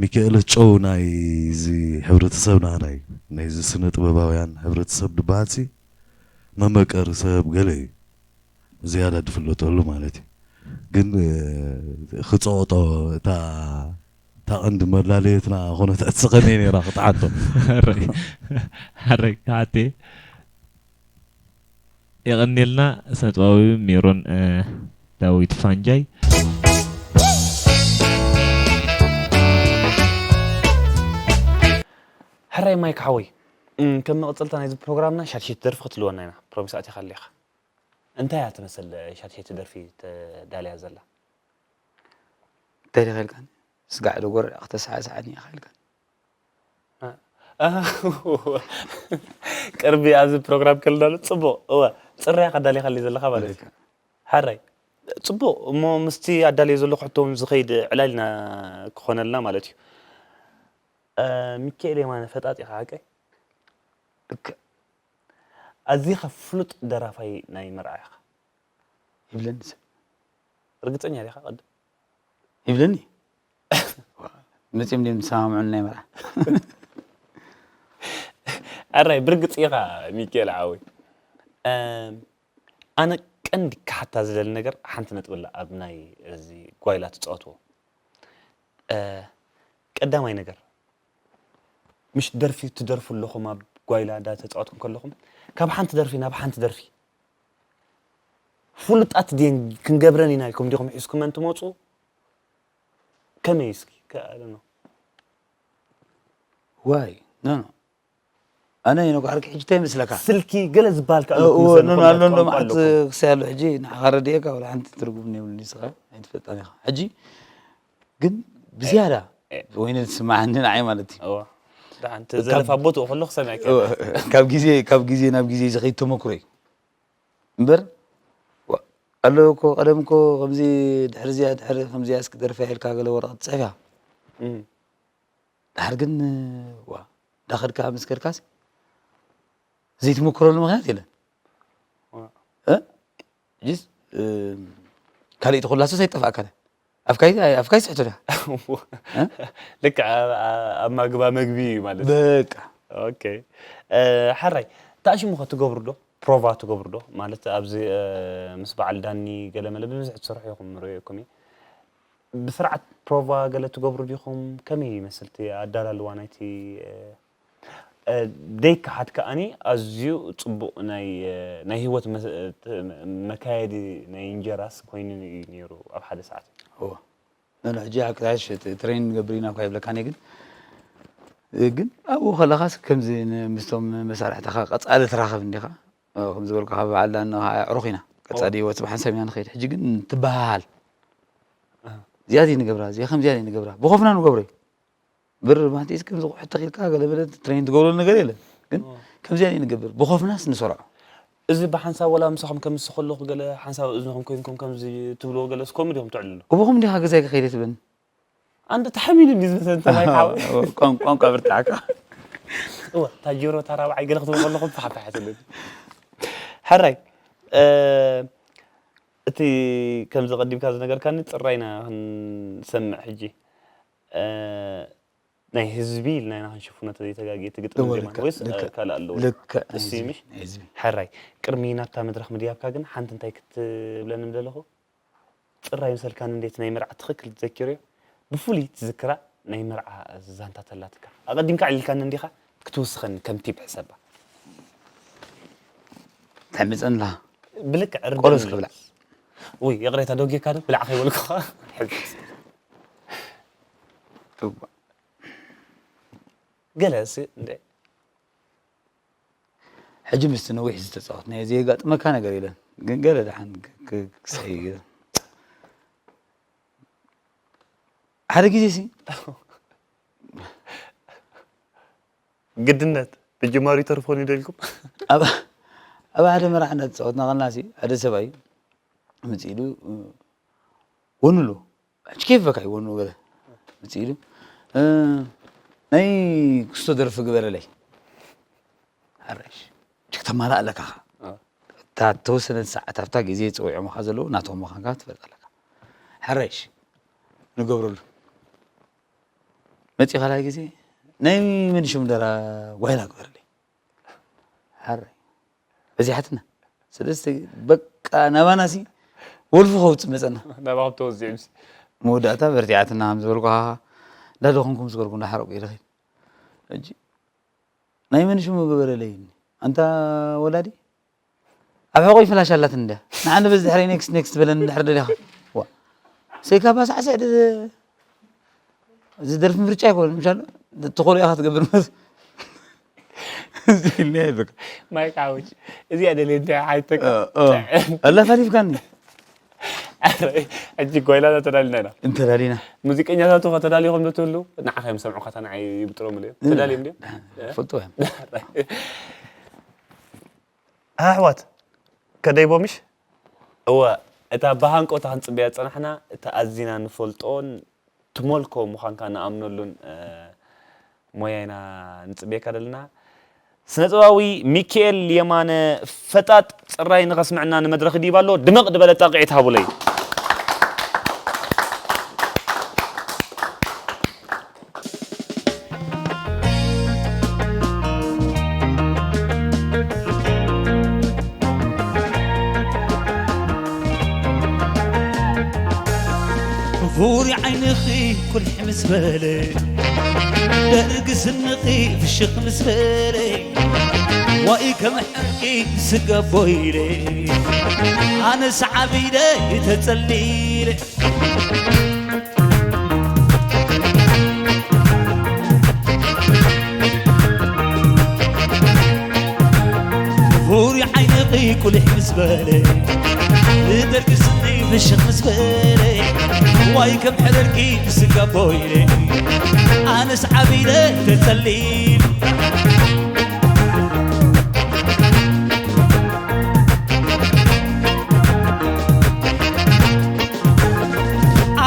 ሚካኤለ ጨው ናይዚ ሕብረተሰብና ናይ ናይዚ ስነ ጥበባውያን ሕብረተሰብ ዝበሃል ሲ መመቀሪ ሰብ ገለ እዩ። ዝያዳ ዝፍለጠሉ ማለት እዩ። ግን፣ እ፣ ክጸቕጦ እታ እታ ቀንዲ መላለየትና ኮነት ዕጽ ከመይ ነይራ ክትሓቶ። ሕረይ፣ ሕረይ ክሓቴ። የቐንየልና ስነ ጥበባዊ ሜሮን፣ እ፣ ዳዊት ፋንጃይ። ሕራይ ማይክ ሓወይ፣ እም፣ ከም መቐጸልታ ናይዚ ፕሮግራምና ሻድሽይቲ ደርፊ ክትልወና ኢና፣ ፕሮሚስ ኣቲኻ ኣለኻ። እንታይ እያ ትመስል ሻድሸይቲ ደርፊ ተዳልያ ዘላ? እንታይ ዲኻ ኢልካኒ? ስጋዕ ዶ ጎረዳ ክተሳዕስዓኒ ኢኻ ኢልካኒ? ቅርቢ ኣብዚ ፕሮግራም ከለና ጽቡቕ እወ ጽርያ ከዳሊኻለይ ዘለኻ ማለት እዩ። ሓራይ ጽቡቕ እሞ ምስቲ ኣዳልዮ ዘለኹ ሕቶ እውን ዝኸይድ ዕላልና ክኾነልና ማለት እዩ። ሚካኤል የማነ ፈጣጥ ኢኻ ሓቀይ? ልክዕ ኣዚኻ ፍሉጥ ደራፋይ ናይ መርዓ ኢኻ። ይብለኒ ሰብ ርግጸኛ ዲኻ ቅድም? ይብለኒ። መጺኦም ድዮም ዝሰማምዑ ናይ መርዓ? ኣራይ ብርግጽ ኢኻ ሚካኤል ዓወይ። ኣነ ቀንዲ ክሓታ ዝደሊ ነገር ሓንቲ ነጥቢ ኣላ ኣብ ናይ እዚ ጓይላ ትጻወትዎ ቀዳማይ ነገር ምሽ ደርፊ ትደርፉ ኣለኹም ኣብ ጓይላ እንዳ ተጻወትኩም ከለኹም ካብ ሓንቲ ደርፊ ናብ ሓንቲ ደርፊ ፍሉጣት ድየን ክንገብረን ኢና ኢልኩም ዲኹም ሒዝኩመን ትመፁ ከመይ እስኪ ከኣለኖ ዋይ ኖ ኖ ኣነ ይነጓሕርኪ ሕጂ እንታይ ይመስለካ ስልኪ ገለ ዝበሃል ከኣለኩም እዎ ይመስለኒ ኖ ከምዚ ኣሎ እንዶ ቋንቋ መዓት ኣለኩም። ክሳይ ኣሎ ሕጂ ንዓኻ ረድኤካ ወላ ሓንቲ ትርጉም የብሉን ይስኻ ኣይትፈልጣን ኢኻ ሕጂ ግን ብዝያዳ እ። ወይነ ዝስማዓኒ ንዓይ ማለት እዩ እዎ ደሓን እቲ ዘለፋ ቦትኡ ከሎ ክሰምዐካ እዎ፣ ካብ ግዜ ካብ ግዜ ናብ ግዜ ዝኸይድ ተመክሮ እዩ እምበር ዋ፣ ኣሎ እኮ ቀደም እኮ ከምዚ ድሕሪ እዚኣ ድሕሪ ከምዚኣ እስኪ ደርፊ ኢልካ ገለ ወረቐት ትፅሕፍ እያ እም። ድሓር ግን ዋ እንዳኸድካ ምስ ከድካስ ዘይትመክረሉ ምክንያት የለን ዋ። እ? ጅስ ካልእቲ ኩላሶስ ኣይጠፍኣካለ ኣፍካይ ኣፍካይ ስሕቶ ዳ ልክዕ ኣብ- ኣብ ማግባ መግቢ እዩ ማለት እዩ በቃ ኦኬ እ፣ ሓራይ ተኣሽሙ ከ ትገብሩ ዶ ፕሮቫ ትገብሩ ዶ ማለት ኣብዚ እ፣ ምስ በዓል ዳኒ ገለመለ ብብዝሒ ትሰርሑ ኢኹም ርእየኩም እየ ብስርዓት ፕሮቫ ገለ ትገብሩ ዲኹም ከመይ ይመስል እቲ ኣዳላልዋ ናይቲ እ፣ እ፣ ደይከሓድ ከኣኒ ኣዝዩ ፅቡቕ ናይ እ፣ ናይ ህይወት መስ- እ፣ ት- መካየዲ ናይ እንጀራስ ኮይኑ እዩ ነይሩ ኣብ ሓደ ሰዓት እዎ ነን ሕጂ ኣብ ክላሽ ትሬን ንገብር ኢና እኳ ይብለካኒ ግን ግን ኣብኡ ከለኻስ ከምዚ ን- ምስቶም መሳርሕትኻ ቀፃሊ ትራኸብ እንዲኻ ከምዚ ዝበልኩ ካብ በዓል ዳኖ ከዓ ኣዕሩኽ ኢና ቀፃሊ ህይወት ብሓንሳብ ኢና ንኸይድ ሕጂ ግን ትበሃሃል እዚኣ ዘይንገብራ እዚኣ ከምዚኣ ዘይንገብራ ብኾፍና ንገብሮ እዩ ብር ማንቲስ ከምዚ ኩሕቲ ኺልካ ገለ በለ ትሬን ትገብረሉ ነገር የለን ግን ከምዚኣ ዘይንገብር ብኾፍናስ ንሰርዖ እዚ ብሓንሳብ ወላ ምሳኹም ከምስ ከለኹ ገለ ሓንሳብ እዝንኹም ኮይንኩም ከምዚ ትብልዎ ገለ እስኮም ዲኹም ትዕልሉ እቦኹም እንዲኻ ገዛይ ክኸይደ ትብለኒ ኣንተ ተሓሚሉ እንዲ ዝመሰል እንተ ማይ ሓወ ቋንቋ ብርታዕካ እወ ታጅሮ ታራብዓይ ገለ ክትብል ከለኹም ተሓፋሓ ትብለኒ ሕራይ እ፣ እቲ ከምዚ ቀዲምካ ዝነገርካኒ ፅራይና ክንሰምዕ ሕጂ እ፣ ናይ ህዝቢ ኢልና ኢና ክንሽፍኖ ተዘይተጋጊ እቲ ግጥሚ እወ፣ ዜማ ልክዕ፣ ወይስ ልክዕ፣ ካልእ ኣለዎ ልክዕ፣ እሱ ህዝቢ፣ ይምሽ ህዝቢ። ሕራይ ቅድሚ ናብታ መድረክ ምድያብካ ግን ሓንቲ እንታይ ክትብለኒ ምደለኹ ፅራይ ምሰልካኒ እንዴት ናይ መርዓ ትኽክል ትዘኪርዮ ብፍሉይ ትዝክራ ናይ መርዓ ዛንታ ተላትካ ኣቐዲምካ ዕሊልካኒ እንዲኻ ክትውስኸኒ ከም ቲፕ ሕሰባ ተሕምፀንላ ብልክዕ ቆሎስ ርደኒ ክብላ ውይ ይቕሬታ ደጊካ ዶ ብላዕ ከይበልኩኻ ሕዚ ገለ ሲ እንደ ሕጂ ምስቲ ነዊሕ ዝተፃወት ናይ ዘየጋጥመካ ነገር የለን ግን ገለ ደሓን ክ- ክ- ክስሕይ ገለ ሓደ ግዜ ሲ ግድነት ብጅማሩ ይተርፎን ይደልኩም ኣብ ኣብ ሓደ መርዓ እንዳተፃወትና ከለና ሲ ሓደ ሰብኣይ መፂኡ ኢሉ ወኑሉ ሕጂ ኬፍ በካ ይወኑ ገለ መፂኡ ኢሉ እ፣ ናይ ክስቶ ደርፊ ግበረለይ ሓረሽ ጅክ ተማላእ ኣለካ እታ ተወሰነ ሰዓት ኣብታ ግዜ ፀዊዖምካ ዘለዉ ናቶም ምዃንካ ትፈልጥ ኣለካ ሓረሽ ንገብረሉ መፂኡ ካልኣይ ግዜ ናይ መን ሽም ደራ ጓይላ ግበረለይ ሓረይ በዚሓትና ስለዚ በቃ ናባና ሲ ወልፊ ከውፅእ መፀና ናባኹም ተወዚዑ ምስ መወዳእታ በርቲዓትና ከም ዝበልኩ ሃሃ እንዳደኸምኩም ዝገርኩ እንዳሓረቁ ይረኺብ ሕጂ ናይ መን ሽሙ ግበረለይ ኣንታ ወላዲ ኣብ ሕቆይ ፍላሽ ኣላትን እንድያ ንዓኒ በዚ ድሕረይ ኔክስት ኔክስት በለኒ እንድሕር ደሊኻ ዋ ሰይካ ባሳዕስዕ ድ እዚ ደርፊ ምርጫ ኣይኮነን ምሻሎ ትኾሎ ኢኻ ትገብር መስ እዚ ኢልና ይብለካ። ማይክ ዓወት። እዚኣ ደልየ እንተ ሓይተካ። እ፣ እ። ኣላ ፈሪፍካኒ። ሕጂ ጓይላና ተዳሊና ኢና። እንተዳሊና። ሙዚቀኛታቱ ከተዳልዩኹም ዶ ትህሉ? ንዓኻ እዮም ሰምዑኻ፣ እታ ንዓይ ይብጥሮም እዮም። እ፣ ተዳልዮም ድዮም? እ፣ ፈልጦ እዮም። ኣሕዋት፣ ከደይ ቦምሽ? እወ፣ እታ ብሃንቀውታ ክንጽበያ ዝጸናሕና፣ እታ ኣዚና ንፈልጦን ትመልኮ ምዃንካ ንኣምነሉን፣ እ፣ ሞያ ኢና ንጽበየካ ዘለና። ስነ-ጥበባዊ ሚኪኤል የማነ ፈጣጥ ጽራይ ንኸስምዕና ንመድረኽ ይድይብ ኣሎ። ድምቕ ዝበለ ጣቕዒት ሃቡለይ። ዙሪ ዓይንኺ ኩልሕ ምስ በለ፣ ደርጊ ስንኺ ፍሽኽ ምስ በለ፣ ዋኢ ከም ሕርቂ ስገቦ ኢለ፣ ኣነስ ዓቢደ ተጸሊለ። ዙሪ ዓይንኺ ቁሊሕ ምስ በለ፣ ንደርጊ ስኒ ፍሽኽ ምስ በለ፣ ዋይ ከም ሕርርኪ ስጋቦ ኢለ፣ ኣነስ ዓቢለ ተጸሊለ።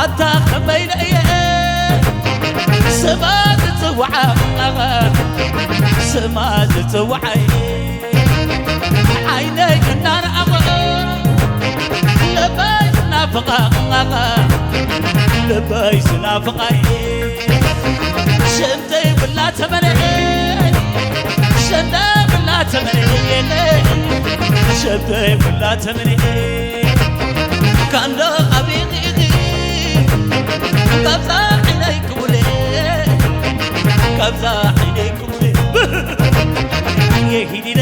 ኣታ ከመይ ኢለ እየ ስማ ዝጽውዓ፣ ስማ ዝጽውዓ፣ ዓይነይ እናረኣኹ ልበይ ዝናፍቓ፣ ልበይ ዝናፍቓ፣ ሽም ዘይብላ ተመነ፣ ሽም ዘይብላ ተመነ፣ ሽም ዘይብላ ተመነ። ካንዶ ኣቢኺ ካብዛ ዓይነይ ክቡለ፣ ካብዛ ዓይነይ ክቡለ። ይሂዲደ፣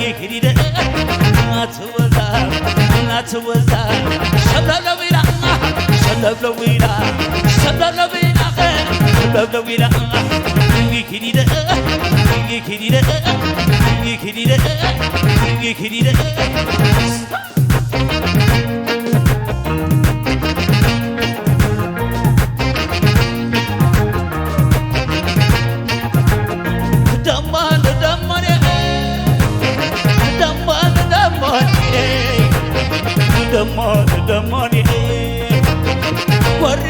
ይሂዲደ፣ ኣትወዛ፣ ኣትወዛ። ሸብለብለዊላ፣ ሸብለብለዊላ፣ ሸብለብለዊላ፣ ሸብለብለዊላ። ይሂዲደ፣ ይሂዲደ፣ ይሂዲደ፣ ይሂዲደ። ደሞን ደሞን ደሞን ደሞን ደሞን ደሞን ወሬ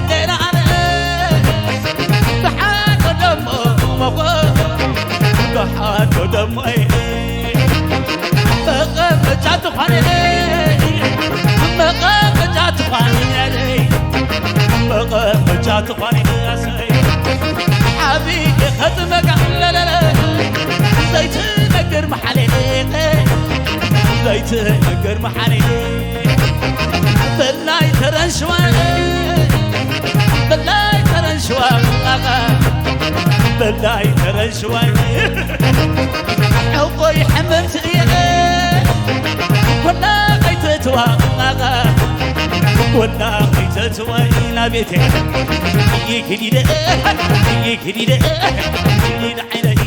ሌላ ኣነ ብሓዶ ደሞ መኾ ብሓዶ ደሞ መቐመጫ ትኾነ መቐመጫ ትኾነ መቐመጫ ትኾነ ኣሰይ ዓብዪ ኸጥመቃ ለለለ ዘይትነግር መሓሌ ዘይትነግር መሓሌ በላይ ተረንሽዋ በላይ ተረንሽዋ በላይ ተረንሽዋ ዕቆይ ሕምምቲ እየ ጎና ከይትእትዋ ጎና ከይትእትዋ ኢና ቤቴ ይክዲደ ይክዲደ ይዳ ዓይነይ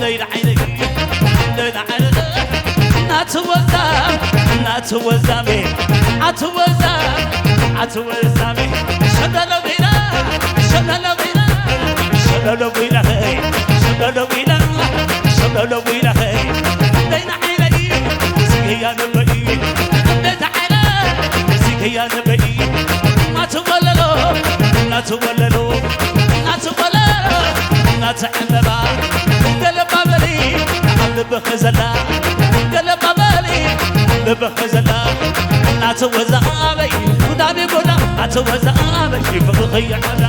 ይዳ ዓይነይ ይዳ ዓይነይ ኣትወዛ ኣትወዛሜ ኣትወዛ ኣትወዛሜ ሸለለዊና ሸለለዊና ሸለለዊና ሸለለዊና ሸለለዊና ሸለለዊና ሸለለዊና ስገያ ነበይ ስገያ ነበይ ኣትወለሎ ኣትወለሎ ኣትወለሎ ኣትዕመባ ገለባበሊ ኣብ ልብኺ ዘላ ገለባበሊ ኣብ ልብኺ ዘላ ኣትወዛበይ ጉዳሚ ጉዳ ኣትወዛበይ ፍቕርኺ ይዕዳ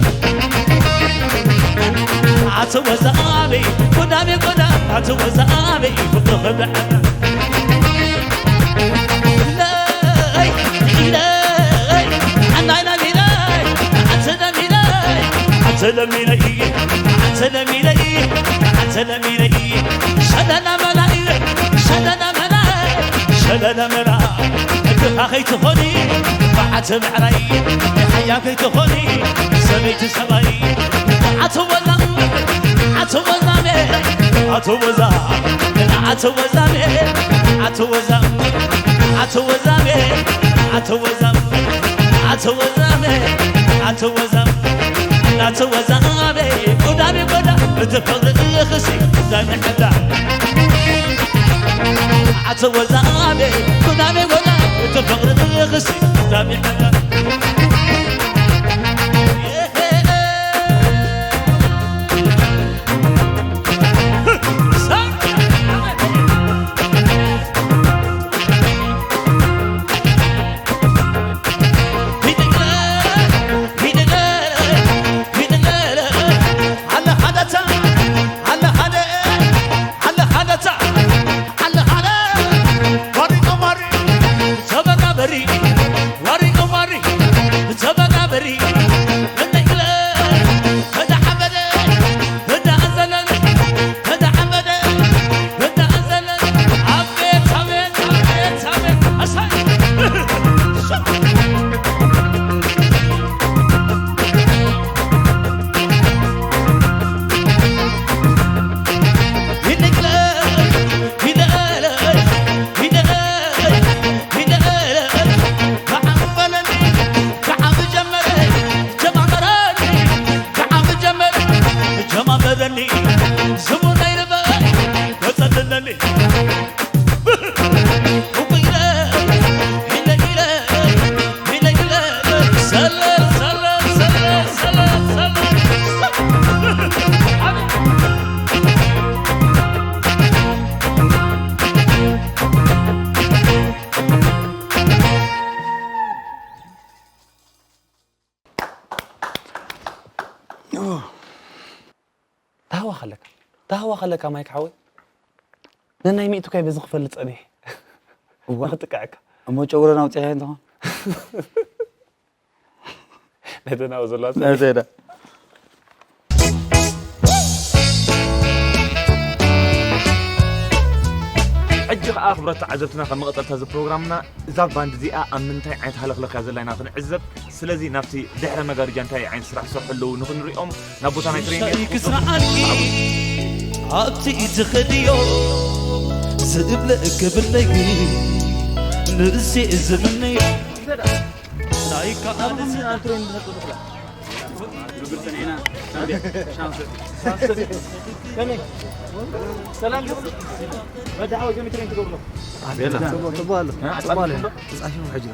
ኣትወዛበይ ጉዳሚ ጉዳ ኣትወዛበይ ፍቕርኺ ብዕዳ ሸለለመላ ሸለለመላ ሸለለመላ እድኻ ከይትኾኒ በዓቲ ምዕራይ ሓያ ከይትኾኒ ሰበይቲ ሰብኣይ ኣትወላ ኣቶ ወዛሜ ኣቶ ወዛ ኣቶ ወዛሜ ኣቶ ወዛ ኣቶ ወዛሜ ኣቶ ወዛ ኣቶ ወዛሜ ኣቶ ወዛ ኣቶ ወዛሜ ጎዳሜ ጎዳ እቲ ፍቕሪ ክሲ ጎዳሜ ሕዳ ኣቶ ወዛሜ ጎዳሜ ጎዳ እቲ ፍቕሪ ክሲ ጎዳሜ ሕዳ ተሃዋ ከለካ ተሃዋ ከለካ ማይክ ሓወይ ነናይ ሚእቱ ካይ በዚ ክፈልጥ ጸኒሕ እዋ ንክጥቀዐካ እሞ ጨጉረን ኣውፂዐ እንተኾን ነተናው ዘለዋ ነተዳ ሕጂ ከዓ ክብረት ተዓዘብትና ካብ መቐፀልታ እዚ ፕሮግራምና እዛ ባንድ እዚኣ ኣብ ምንታይ ዓይነት ሃለኽለኽ እያ ዘላ ኢና ክንዕዘብ። ስለዚ ናብቲ ድሕረ መጋርጃ እንታይ ዓይነት ስራሕ ዝሰርሑ ኣለዉ ንክንሪኦም ናብ ቦታ ናይ ትሬኒንግ ሻሂ ክስርዓልኪ ኣብቲ ትኸድዮ ዝእብለ እገብለይ ንእሴ ዝምነዮ ናይ ከኣልዚ ሰላም ዲኹም? መዳሓወ ጀሚትሬን ትገብሩ ጽቡቕ ኣሎ። ጽቡቕ ኣሎ። ተጻሒፉ ሕጂ።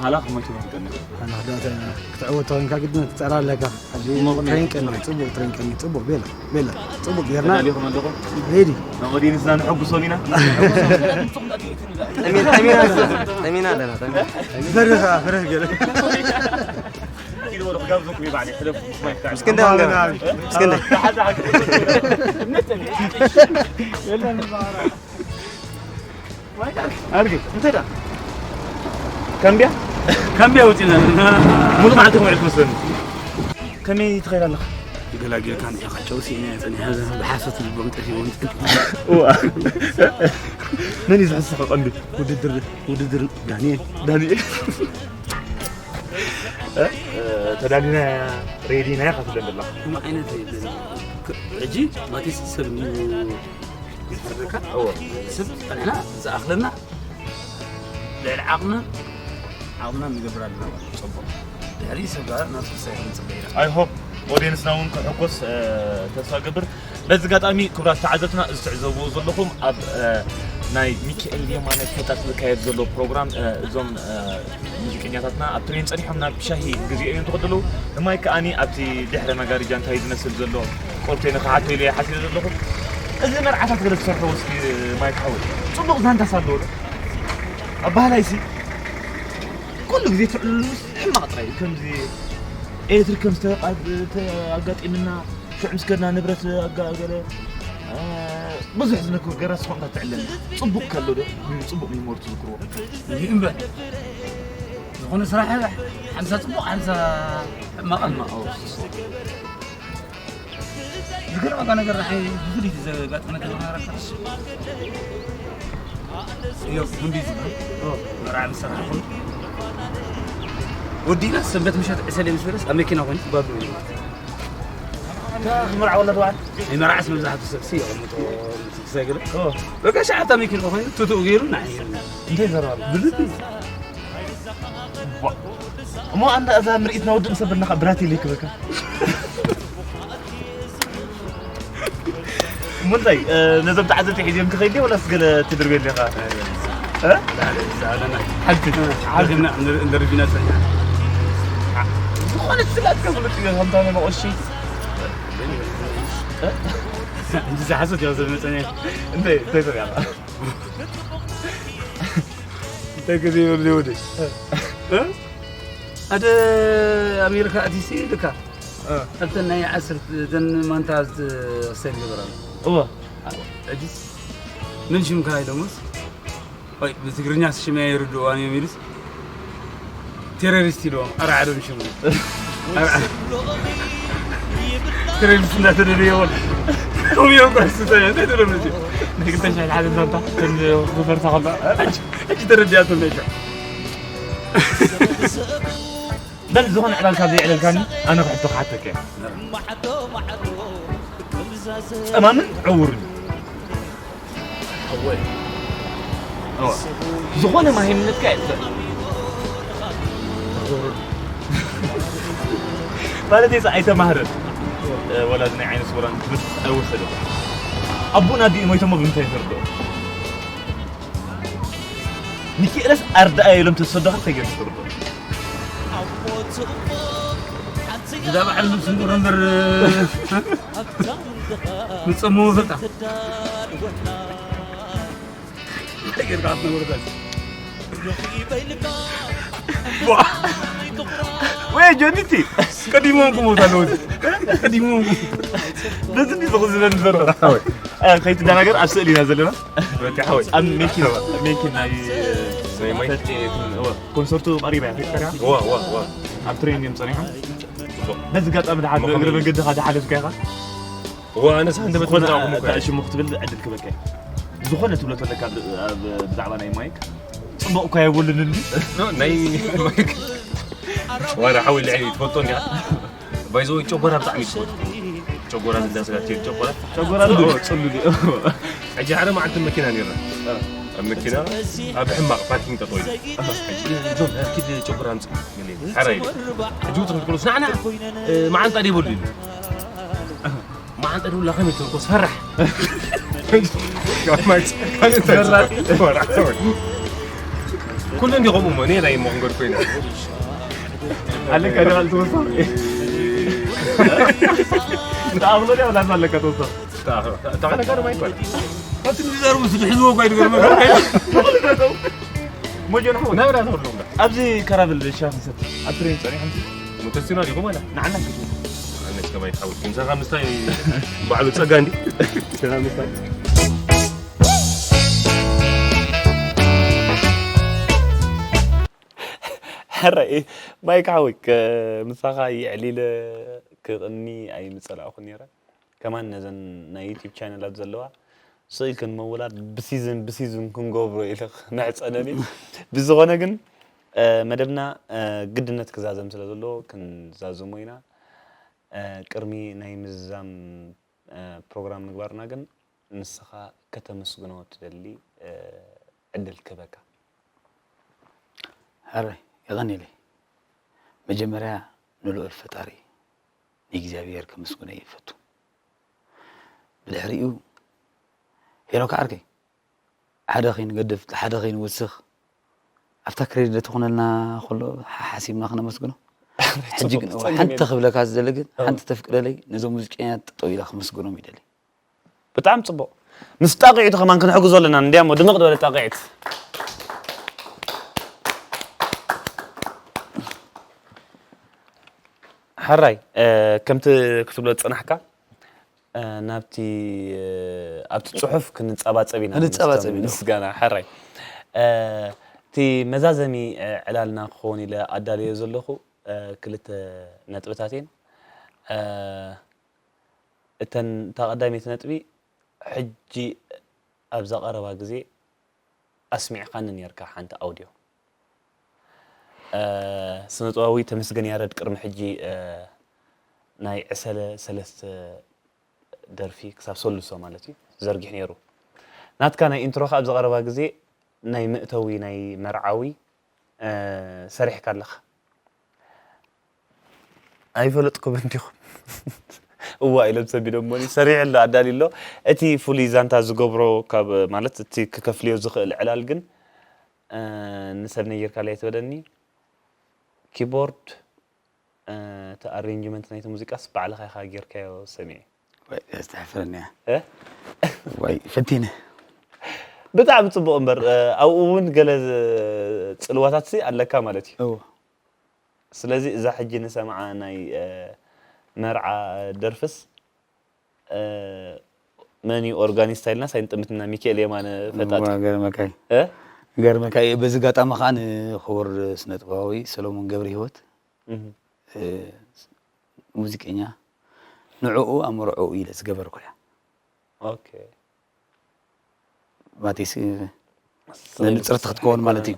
ሃላኽ መኪና ትቀንስ ኣና ዳታ ክትዕወት ተኮንካ ግድን ክትጸራ ኣለካ። ሕጂ ትሬን ቀኒ፣ ጽቡቕ ትሬን ቀኒ፣ ጽቡቕ ቤላ፣ ቤላ፣ ጽቡቕ ጌርና። ተዳሊኹም ኣለኹም ሬዲ። ንኦዲየንስና ንሐጉሶም ኢና ጠሚና ኣለና። ፈርህ፣ ፈርህ ገለ። ኢሉ ወደ ክጋብዘኩም ይባዕል ሕለፍ እስክንድር፣ እስክንድር። ኣድጊ እንታይ ዳ ካምቢያ ካምቢያ ወፂና ሙሉ መዓልቲ ክውዕል ትመስለኒ ከመይ ትኸይድ ኣለኻ ገላጊልካ እንዲኻ ጨውሲ ኢና ጸኒሐ ብሓሶት ልቦም ጠፊዎም እዋ መን እዩ ዝሕስኻ ቀንዲ ውድድር ውድድር ዳንኤል ዳንኤል ተዳሊና ሬዲና ኢኻ ትብለን ዘለኻ ከም ዓይነት የለን ሕጂ ማቴስ ሰብ ዝፈርካ ሰብ ጸኒሕና ዝኣኽለና ልዕሊ ዓቕምና ዓቕምና ንገብር ኣለና ማለት እዩ። ጽቡቕ ድሕሪ ሰብ ጋር ናብ ተስፋ ክንጽበ ኢና I hope ኦዲየንስና እውን ክሕጎስ ተስፋ ገብር በዚ ኣጋጣሚ ክቡራት ተዓዘብትና እዚ ትዕዘብዎ ዘለኹም ኣብ ናይ ሚካኤል የማነ ፈጣጥ ዝካየድ ዘሎ ፕሮግራም እዞም ሙዚቀኛታትና ኣብ ትሬን ጸኒሖም ናብ ሻሂ ግዜኦም እዮም ተኸደለዉ ንማይ ከኣኒ ኣብቲ ድሕረ መጋርጃ እንታይ ዝመስል ዘሎ ቆርቴ ንኽሓቶ ኢለ ሓሲበ ዘለኹ እዚ መርዓታት ገለ ትሰርሐዎ እስኪ ማይ ክሓወል ጽቡቕ ዛንታስ ኣለዎ ዶ ኣባህላይሲ ኩሉ ግዜ ትዕልሉስ ሕማቕ ጥራይ እዩ ከምዚ ኤሌክትሪክ ከም ዝተኣጋጢምና ሽዑ ምስ ከድና ንብረት ኣጋገለ ብዙሕ ዝነግር ገራ ስኾንካ ትዕለል ጽቡቕ ከሎ ዶ ጽቡቕ ሚሞሪ ትዝክርዎ እዩ እምበር ዝኾነ ስራሕ ሓንሳ ጽቡቕ ሓንሳ ሕማቕ ኣሎ ዝገርመካ ነገር ንዓይ ብፍሉይ ዘጋጥመ ነገር ነገረካ እዮ ጉንዲ ዝበሃል መርዓ ምስ ሰራሕኹም ወዲእና ሰንበት ምሸት ዕሰለ ምስ በለስ ኣብ መኪና ኮይኑ ባዶ እዩ ክምርዓ ወለድ ዋዕል ይመርዓስ መብዛሕትኡ ሰብ ሲ የቐምጦ። ሰግር በቃ ሸዓታ መኪና ኮይኑ ትትኡ ገይሩ ንዓይ እንታይ ዘረባሉ ብልት እሞ ኣንዳ እዛ ምርኢት ናውድን ሰብ ኣለካ ብራቴ ለይ ክበካ። እሞ እንታይ ነዞም ተዓዘብቲ ሒዝዮም ክኸይድ ወላስ ገለ ትድርበ ኣለኻ? ሓንቲ ሓንቲ እንደርቢና ሰኛ ዝኾነ ስላት ከፍልጥ ከምታ መቆሺ እንጂ ዝሓሰት ያው ዘመፀኛ እንታይ እንታይ ተጋላ እንታይ ግዜ ይብሉ ይውዲ ኣደ ኣሜሪካ ኣቲሲ ልካ ኣብተን ናይ ዓሰርተ እተን ማንታ ሰል ይገብራሉ እዎ ሕጂስ ምን ሽምካ ኢሎምስ ወይ ብትግርኛ ሽመያ ይርድእዋን እዮም ኢሉስ ቴሮሪስት ኢልዎም ኣርዓዶም ሽሙ ቴሮሪስት እንዳተደለየ ወል ከሚኦም ኳስተ እንታይ ትብሎም ነዚ ናይ ክልተ ሽሕ ሓደ ዛንታ ዝፈርሳ ከሎ ሕጂ ተረዲኣቶም ናይ በል ዝኾነ ዕላል ካብ ዘየዕለልካኒ ኣነ ክሕቶ ክሓተከ ጸማምን ዕውርን ዝኾነ ማሂምነትካ የጥፍእ ማለት የስ ኣይተማህረን ወላዚ ናይ ዓይነ ስውራን ትምህርቲ ኣይወሰደ ኣቦን ኣዲኡ ሞይቶሞ ብምንታይ ተርዶ ሚኪኤለስ ኣርዳኣ ኢሎም ተሰዶኻ ተገይሩ ተርዶ ዝዳ በዓል ስንዱር እምበር ንጸምዎ ፈልጣ ወይ ጆኒቲ ቀዲሞም ክሞት ኣለዎ ቀዲሞም በዚ እንዲ ዝኽዝበኒ ዘሎ ከይትደናገር ኣብ ስእሊ ኢና ዘለና ኣብ ሜኪን ሜኪን ናይ ኮንሰርቱ ቀሪባ እያ ኣብ ትሬን እዮም ፀኒሖም በዚ ጋጣሚ ድሓ እግሪ መንገድኻ ድሓለፍካ ኢኻ እዋ ኣነስ ሃንደበት ዝኾነ መዛኹም እኮ እያ። ሽሙ ክትብል ዕድል ክበካ እዩ። ዝኾነ ትብሎ ተለካ ብ- ኣብ- ብዛዕባ ናይ ማይክ ጽቡቕ እኳ የብሉን እንዲ ናይ ማይክ ዋላ ሓወይ ልዕሊ ትፈልጦ እንዲኻ ባይዘ ጨጎራ ብጣዕሚ ትፈልጦ ጨጎራ ዝንዳ ስጋ ትብል ጨጎራ ጨጎራ ዶ ጽሉል እዩ። ሕጂ ሓደ መዓልቲ መኪና ነይራ ኣብ መኪና ኣብ ሕማቕ ፓርኪንግ ጠጠው ኢሉ ሕጂ ጆን ኪድ ጨጎራ ኣምጽእ ሓራይ ሕጂ ውጥር ትብሎ ስናዕና መዓንጣ ደይበሉ ኢሉ መዓንጠ ዱላ ከመይ ትንኮስ ፈራሕ ኩሉ እንዲ ከምኡ እሞ እኔ ናይ መንገድ ኮይነ ኣለካ ዶ ኣልትወሳ ተኣኽሎ ዲያ ወላ ኣለካ ተወሳ ተኣኽሎ ተኣኽሎ ዶ ማይኮነ ኣቲ ንዛሩ ስድሕዝዎ እኳ ይድገርመ ሞጆ ናብራ ተወሎም ኣብዚ ከራብል ሻፍ ይሰጥ ኣብ ትሬን ጸኒሖም ሙተሲኖ ዲኹም ኣላ ንዓና ኣነስ ከማይ ትሓውስ ምሳኻ ምስታይ ባዕሉ ጸጋ እንዲ ሕራይ ማይክ ሓወይ ምሳኻ የዕሊለ ክቕኒ ኣይምጸላእኹን ነይረ ከማን ነዘን ናይ ዩቲብ ቻነላት ዘለዋ ስቕ ኢልክን ምውላድ ብሲዝን ብሲዝን ክንገብሮ ኢለ ክምሕጸነን እየ ብዝኾነ ግን መደብና ግድነት ክዛዘም ስለ ዘለዎ ክንዛዘሞ ኢና ቅድሚ ናይ ምዝዛም ፕሮግራም ምግባርና ግን ንስኻ ከተመስግኖ ትደሊ ዕድል ክህበካ ሕራይ የቐንየለይ መጀመርያ ንልኡል ፈጣሪ ንእግዚኣብሔር ከመስግኖ እየ ዝፈቱ። ብድሕሪኡ ሄኖክ ዓርከይ ሓደ ከይንገድፍ ሓደ ከይንወስኽ ኣብታ ክሬዲት ዘትኾነልና ከሎ ሓሓሲብና ክነመስግኖ ሕጂ ግን ሓንቲ ክብለካ ዝደሊ ግን ሓንቲ ተፍቅደለይ ነዞም ሙዚቀኛት ጠጠው ኢላ ክመስግኖም ይደሊ። ብጣዕሚ ፅቡቕ። ምስ ጣቂዕቱ ከማን ክንሕግዞ ኣለና እንድያሞ ድምቕ ዝበለ ጣቂዕት። ሕራይ ከምቲ ክትብሎ ዝፀናሕካ ናብቲ ኣብቲ ፅሑፍ ክንፀባፀብ ኢና ክንፀባፀብ ኢና። ምስጋና ሕራይ እቲ መዛዘሚ ዕላልና ክኸውን ኢለ ኣዳለዮ ዘለኹ ክልተ ነጥብታት እየን እተን እታ ቀዳመይቲ ነጥቢ ሕጂ ኣብዛ ቀረባ ግዜ ኣስሚዕካኒ ኔርካ ሓንቲ ኣውድዮ ስነጥበባዊ ተመስገን ያረድ ቅድሚ ሕጂ ናይ ዕሰለ ሰለስተ ደርፊ ክሳብ ሰሉሶ ማለት እዩ ዘርጊሕ ነይሩ። ናትካ ናይ ኢንትሮኻ ኣብዚ ቀረባ ግዜ ናይ መእተዊ ናይ መርዓዊ ሰሪሕካ ኣለኻ። ኣይፈለጥኩም እንዲኹም እዋ ኢሎም ሰቢዶሞኒ ሰሪሕ ኣሎ ኣዳሊ ኣሎ። እቲ ፍሉይ ዛንታ ዝገብሮ ካብ ማለት እቲ ክከፍልዮ ዝኽእል ዕላል ግን ንሰብ ነጊርካለይ ኣይትበለኒ። ኪቦርድ እቲ ኣሬንጅመንት ናይቲ ሙዚቃስ ባዕልኻ ኢኻ ጌርካዮ ሰሚዐ። ዝተሕፍረኒ እያ። ወይ ፈቲነ። ብጣዕሚ ፅቡቕ እምበር ኣብኡ እውን ገለ ፅልዋታት ኣለካ ማለት እዩ። ስለዚ እዛ ሕጂ ንሰምዓ ናይ መርዓ ደርፍስ መን እዩ ኦርጋኒስታ ኢልና ሳይንጥምትና ሚካኤል የማነ ፈጣጥ። ገርመካይ ገርመካይ በዚ ጋጣሚ ከዓ ንክቡር ስነጥበባዊ ሰሎሞን ገብረ ህይወት ሙዚቀኛ ንዕኡ ኣምርዕኡ ኢለ ዝገበርኩ እያ። ማቴስ ንፅርቲ ክትከውን ማለት እዩ።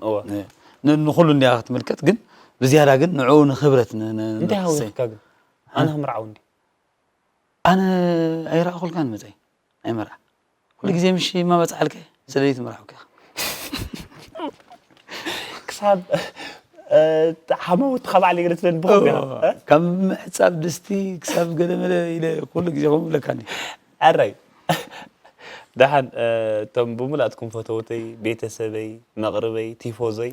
ንኩሉ እንዲያ ክትምልከት ግን ብዝያዳ ግን ንዕኡ ንክብረት እንታይ ሃዊኽካ ግን ኣነ ክምርዓው እንዲ ኣነ ኣይረኣኹልካን መፀይ ኣይመርዓ ኩሉ ግዜ ምሽ ማመፅዓልከ ስለይ ትምርዓውካ ክሳብ ሓማውትኻ ባዕለይ ገለ ትበል ብኸምኡ ኢኻ። ካብ ምሕፃብ ድስቲ ክሳብ ገለመለ ኢለ ኩሉ ግዜ ከምኡ ብለካኒ። ኣራይ ደሓን እቶም ብሙላትኩም ፈተውተይ ቤተሰበይ መቕርበይ ቲፎዞይ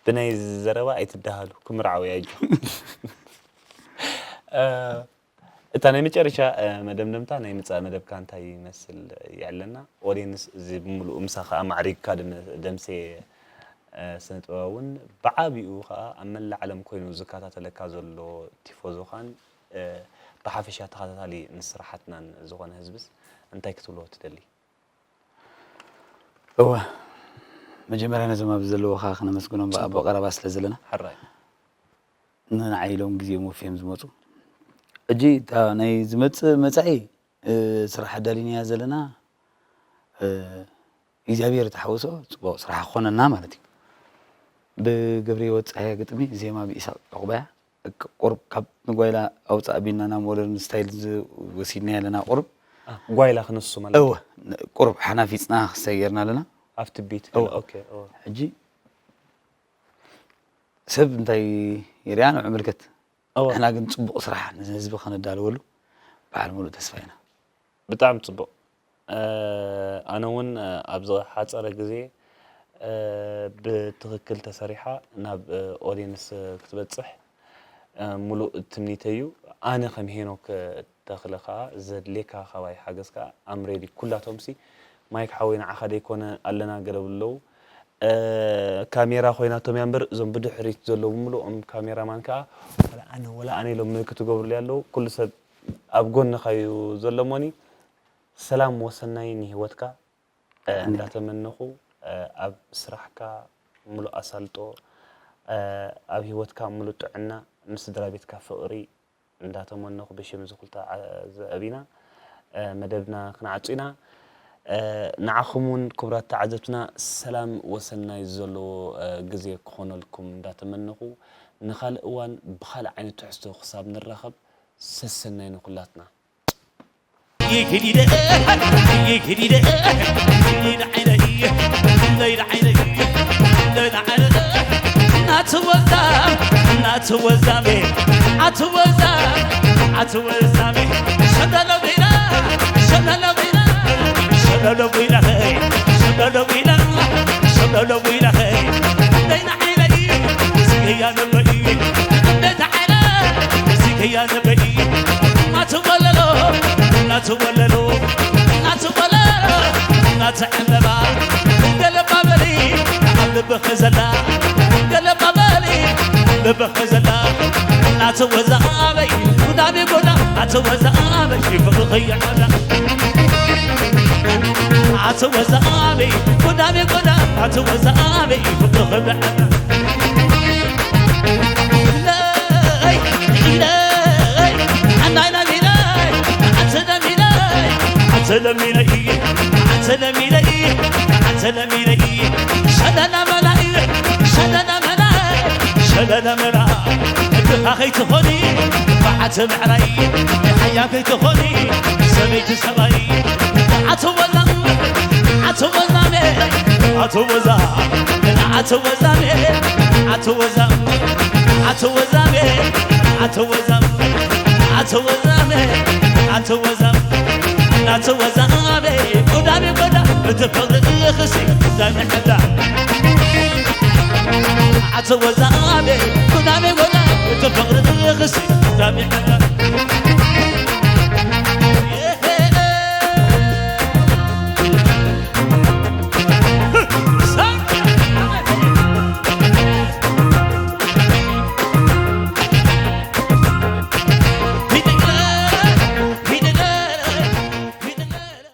ብናይ ዘረባ ኣይትደሃሉ ክምርዓው ያጆ እታ ናይ መጨረሻ መደምደምታ ናይ ምጻእ መደብካ እንታይ ይመስል የዕለና ኦድየንስ እዚ ብምሉኡ ምሳኻ ኣማዕሪግካ ደምሴ ስነ ጥበባውን ብዓቢኡ ከዓ ኣብ መላእ ዓለም ኮይኑ ዝከታተለካ ዘሎ ቲፎዞኻን ብሓፈሻ ተኸታታሊ ንስራሓትናን ዝኾነ ህዝብስ እንታይ ክትብሎ ትደሊ? እወ መጀመርያ ነዞም ኣብዚ ዘለውኻ ክነመስግኖም ብኣቦ ቀረባ ስለ ዘለና ሕራይ ንዓይ ኢሎም ግዜኦም ወፍዮም ዝመፁ ሕጂ እታ ናይ ዝመፅእ መፃኢ ስራሕ ኣዳሊናያ ዘለና እግዚኣብሔር ተሓወሶ ፅቡቅ ስራሕ ክኾነና ማለት እዩ ብገብረ ህይወት ፀሃየ ግጥሚ ዜማ ብኢሳቅ ዕቁባያ ቁሩብ ካብ ንጓይላ ኣውፃእ ኣቢልና ናብ ሞደርን ስታይል ወሲድናዮ ኣለና ቁሩብ ጓይላ ክነሱ ማለት እወ ቁሩብ ሓናፊፅና ክሰየርና ኣለና ኣብቲ ቢት እወ ኦኬ እወ ሕጂ ሰብ እንታይ ይሪኣ ንዑ ምልከት እወ ንሕና ግን ፅቡቅ ስራሕ ንህዝቢ ከነዳልወሉ በዓል ሙሉእ ተስፋ ኢና ብጣዕሚ ፅቡቅ ኣነ እውን ኣብ ዝሓፀረ ግዜ ብትኽክል ተሰሪሓ ናብ ኦድየንስ ክትበፅሕ ሙሉእ ትምኒተይ እዩ። ኣነ ከም ሄኖክ ተኽለ ከዓ ዘድልየካ ካባይ ሓገዝ ከዓ I'm ready ኩላቶምሲ ማይክ ሓወይ ንዓኻ ደይኮነ ኣለና ገለ ብለዉ ካሜራ ኮይናቶም እያ እምበር እዞም ብድሕሪት ዘለዉ ብምሉኦም ካሜራ ማን ከዓ ወላ ኣነ ወላ ኣነ ኢሎም ምልክት ይገብሩለይ ኣለዉ ኩሉ ሰብ ኣብ ጎንኻ እዩ ዘሎ እሞኒ ሰላም ወሰናይ ንሂወትካ እንዳተመነኹ ኣብ ስራሕካ ሙሉእ ኣሳልጦ ኣብ ሂወትካ ሙሉእ ጥዕና ምስ ስድራ ቤትካ ፍቅሪ እንዳተመነኹ ብሽም እዚ ኩልታ ዘዕብ ኢና መደብና ክንዓጹ ኢና ንዓኹም እውን ክቡራት ተዓዘብትና ሰላም ወሰናይ ዘለዎ ግዜ ክኾነልኩም እንዳተመነኹ ንኻልእ እዋን ብኻልእ ዓይነት ትሕዝቶ ክሳብ ንራኸብ ሰሰናይ ንኩላትና ይግዲደ ይግዲደ ለይዳ ዓይነይ ለይዳ ዓይነይ ለይዳ ዓይነይ ናትወዛ ናትወዛሜ ኣትወዛ ኣትወዛሜ ሸለሎ ቢላ ሸለሎ ቢላ ሸለሎ ቢላ ሸለሎ ቢላ ሸለሎ ቢላ ለይዳ ዓይነይ ስገያ ነበይ ለይዳ ዓይነይ ስገያ ነበይ ናትወለሎ ናትወለሎ ናትወለሎ ናትዕለባ ገለባበሊ ኣብ ልብኺ ዘላ ገለባበሊ ኣብ ልብኺ ዘላ ናትወዛበይ ጉዳሚ ጎዳ ናትወዛበይ ፍቕርኺ ይዕዳ ኣትወዛበይ ጉዳሚ ጎዳ ኣትወዛበይ ፍቕርኺ ብዕዳ ኣኸይትኾኒ በዓተ ምዕራይ ሓያ ከይትኾኒ ሰበይቲ ሰብኣይ ኣቶ ወዛም ኣቶ ወዛሜ ኣቶ ወዛም ኣቶ ወዛሜ ኣቶ ወዛም ኣቶ ወዛሜ ኣቶ ወዛም ኣቶ ወዛሜ ኣቶ ወዛም ኣቶ ወዛሜ ጎዳሜ ጎዳ እቲ ፍቕሪ ክሲ ዛሚ ሕዳ ኣቶ ወዛሜ ጎዳሜ ጎዳ እቲ ፍቕሪ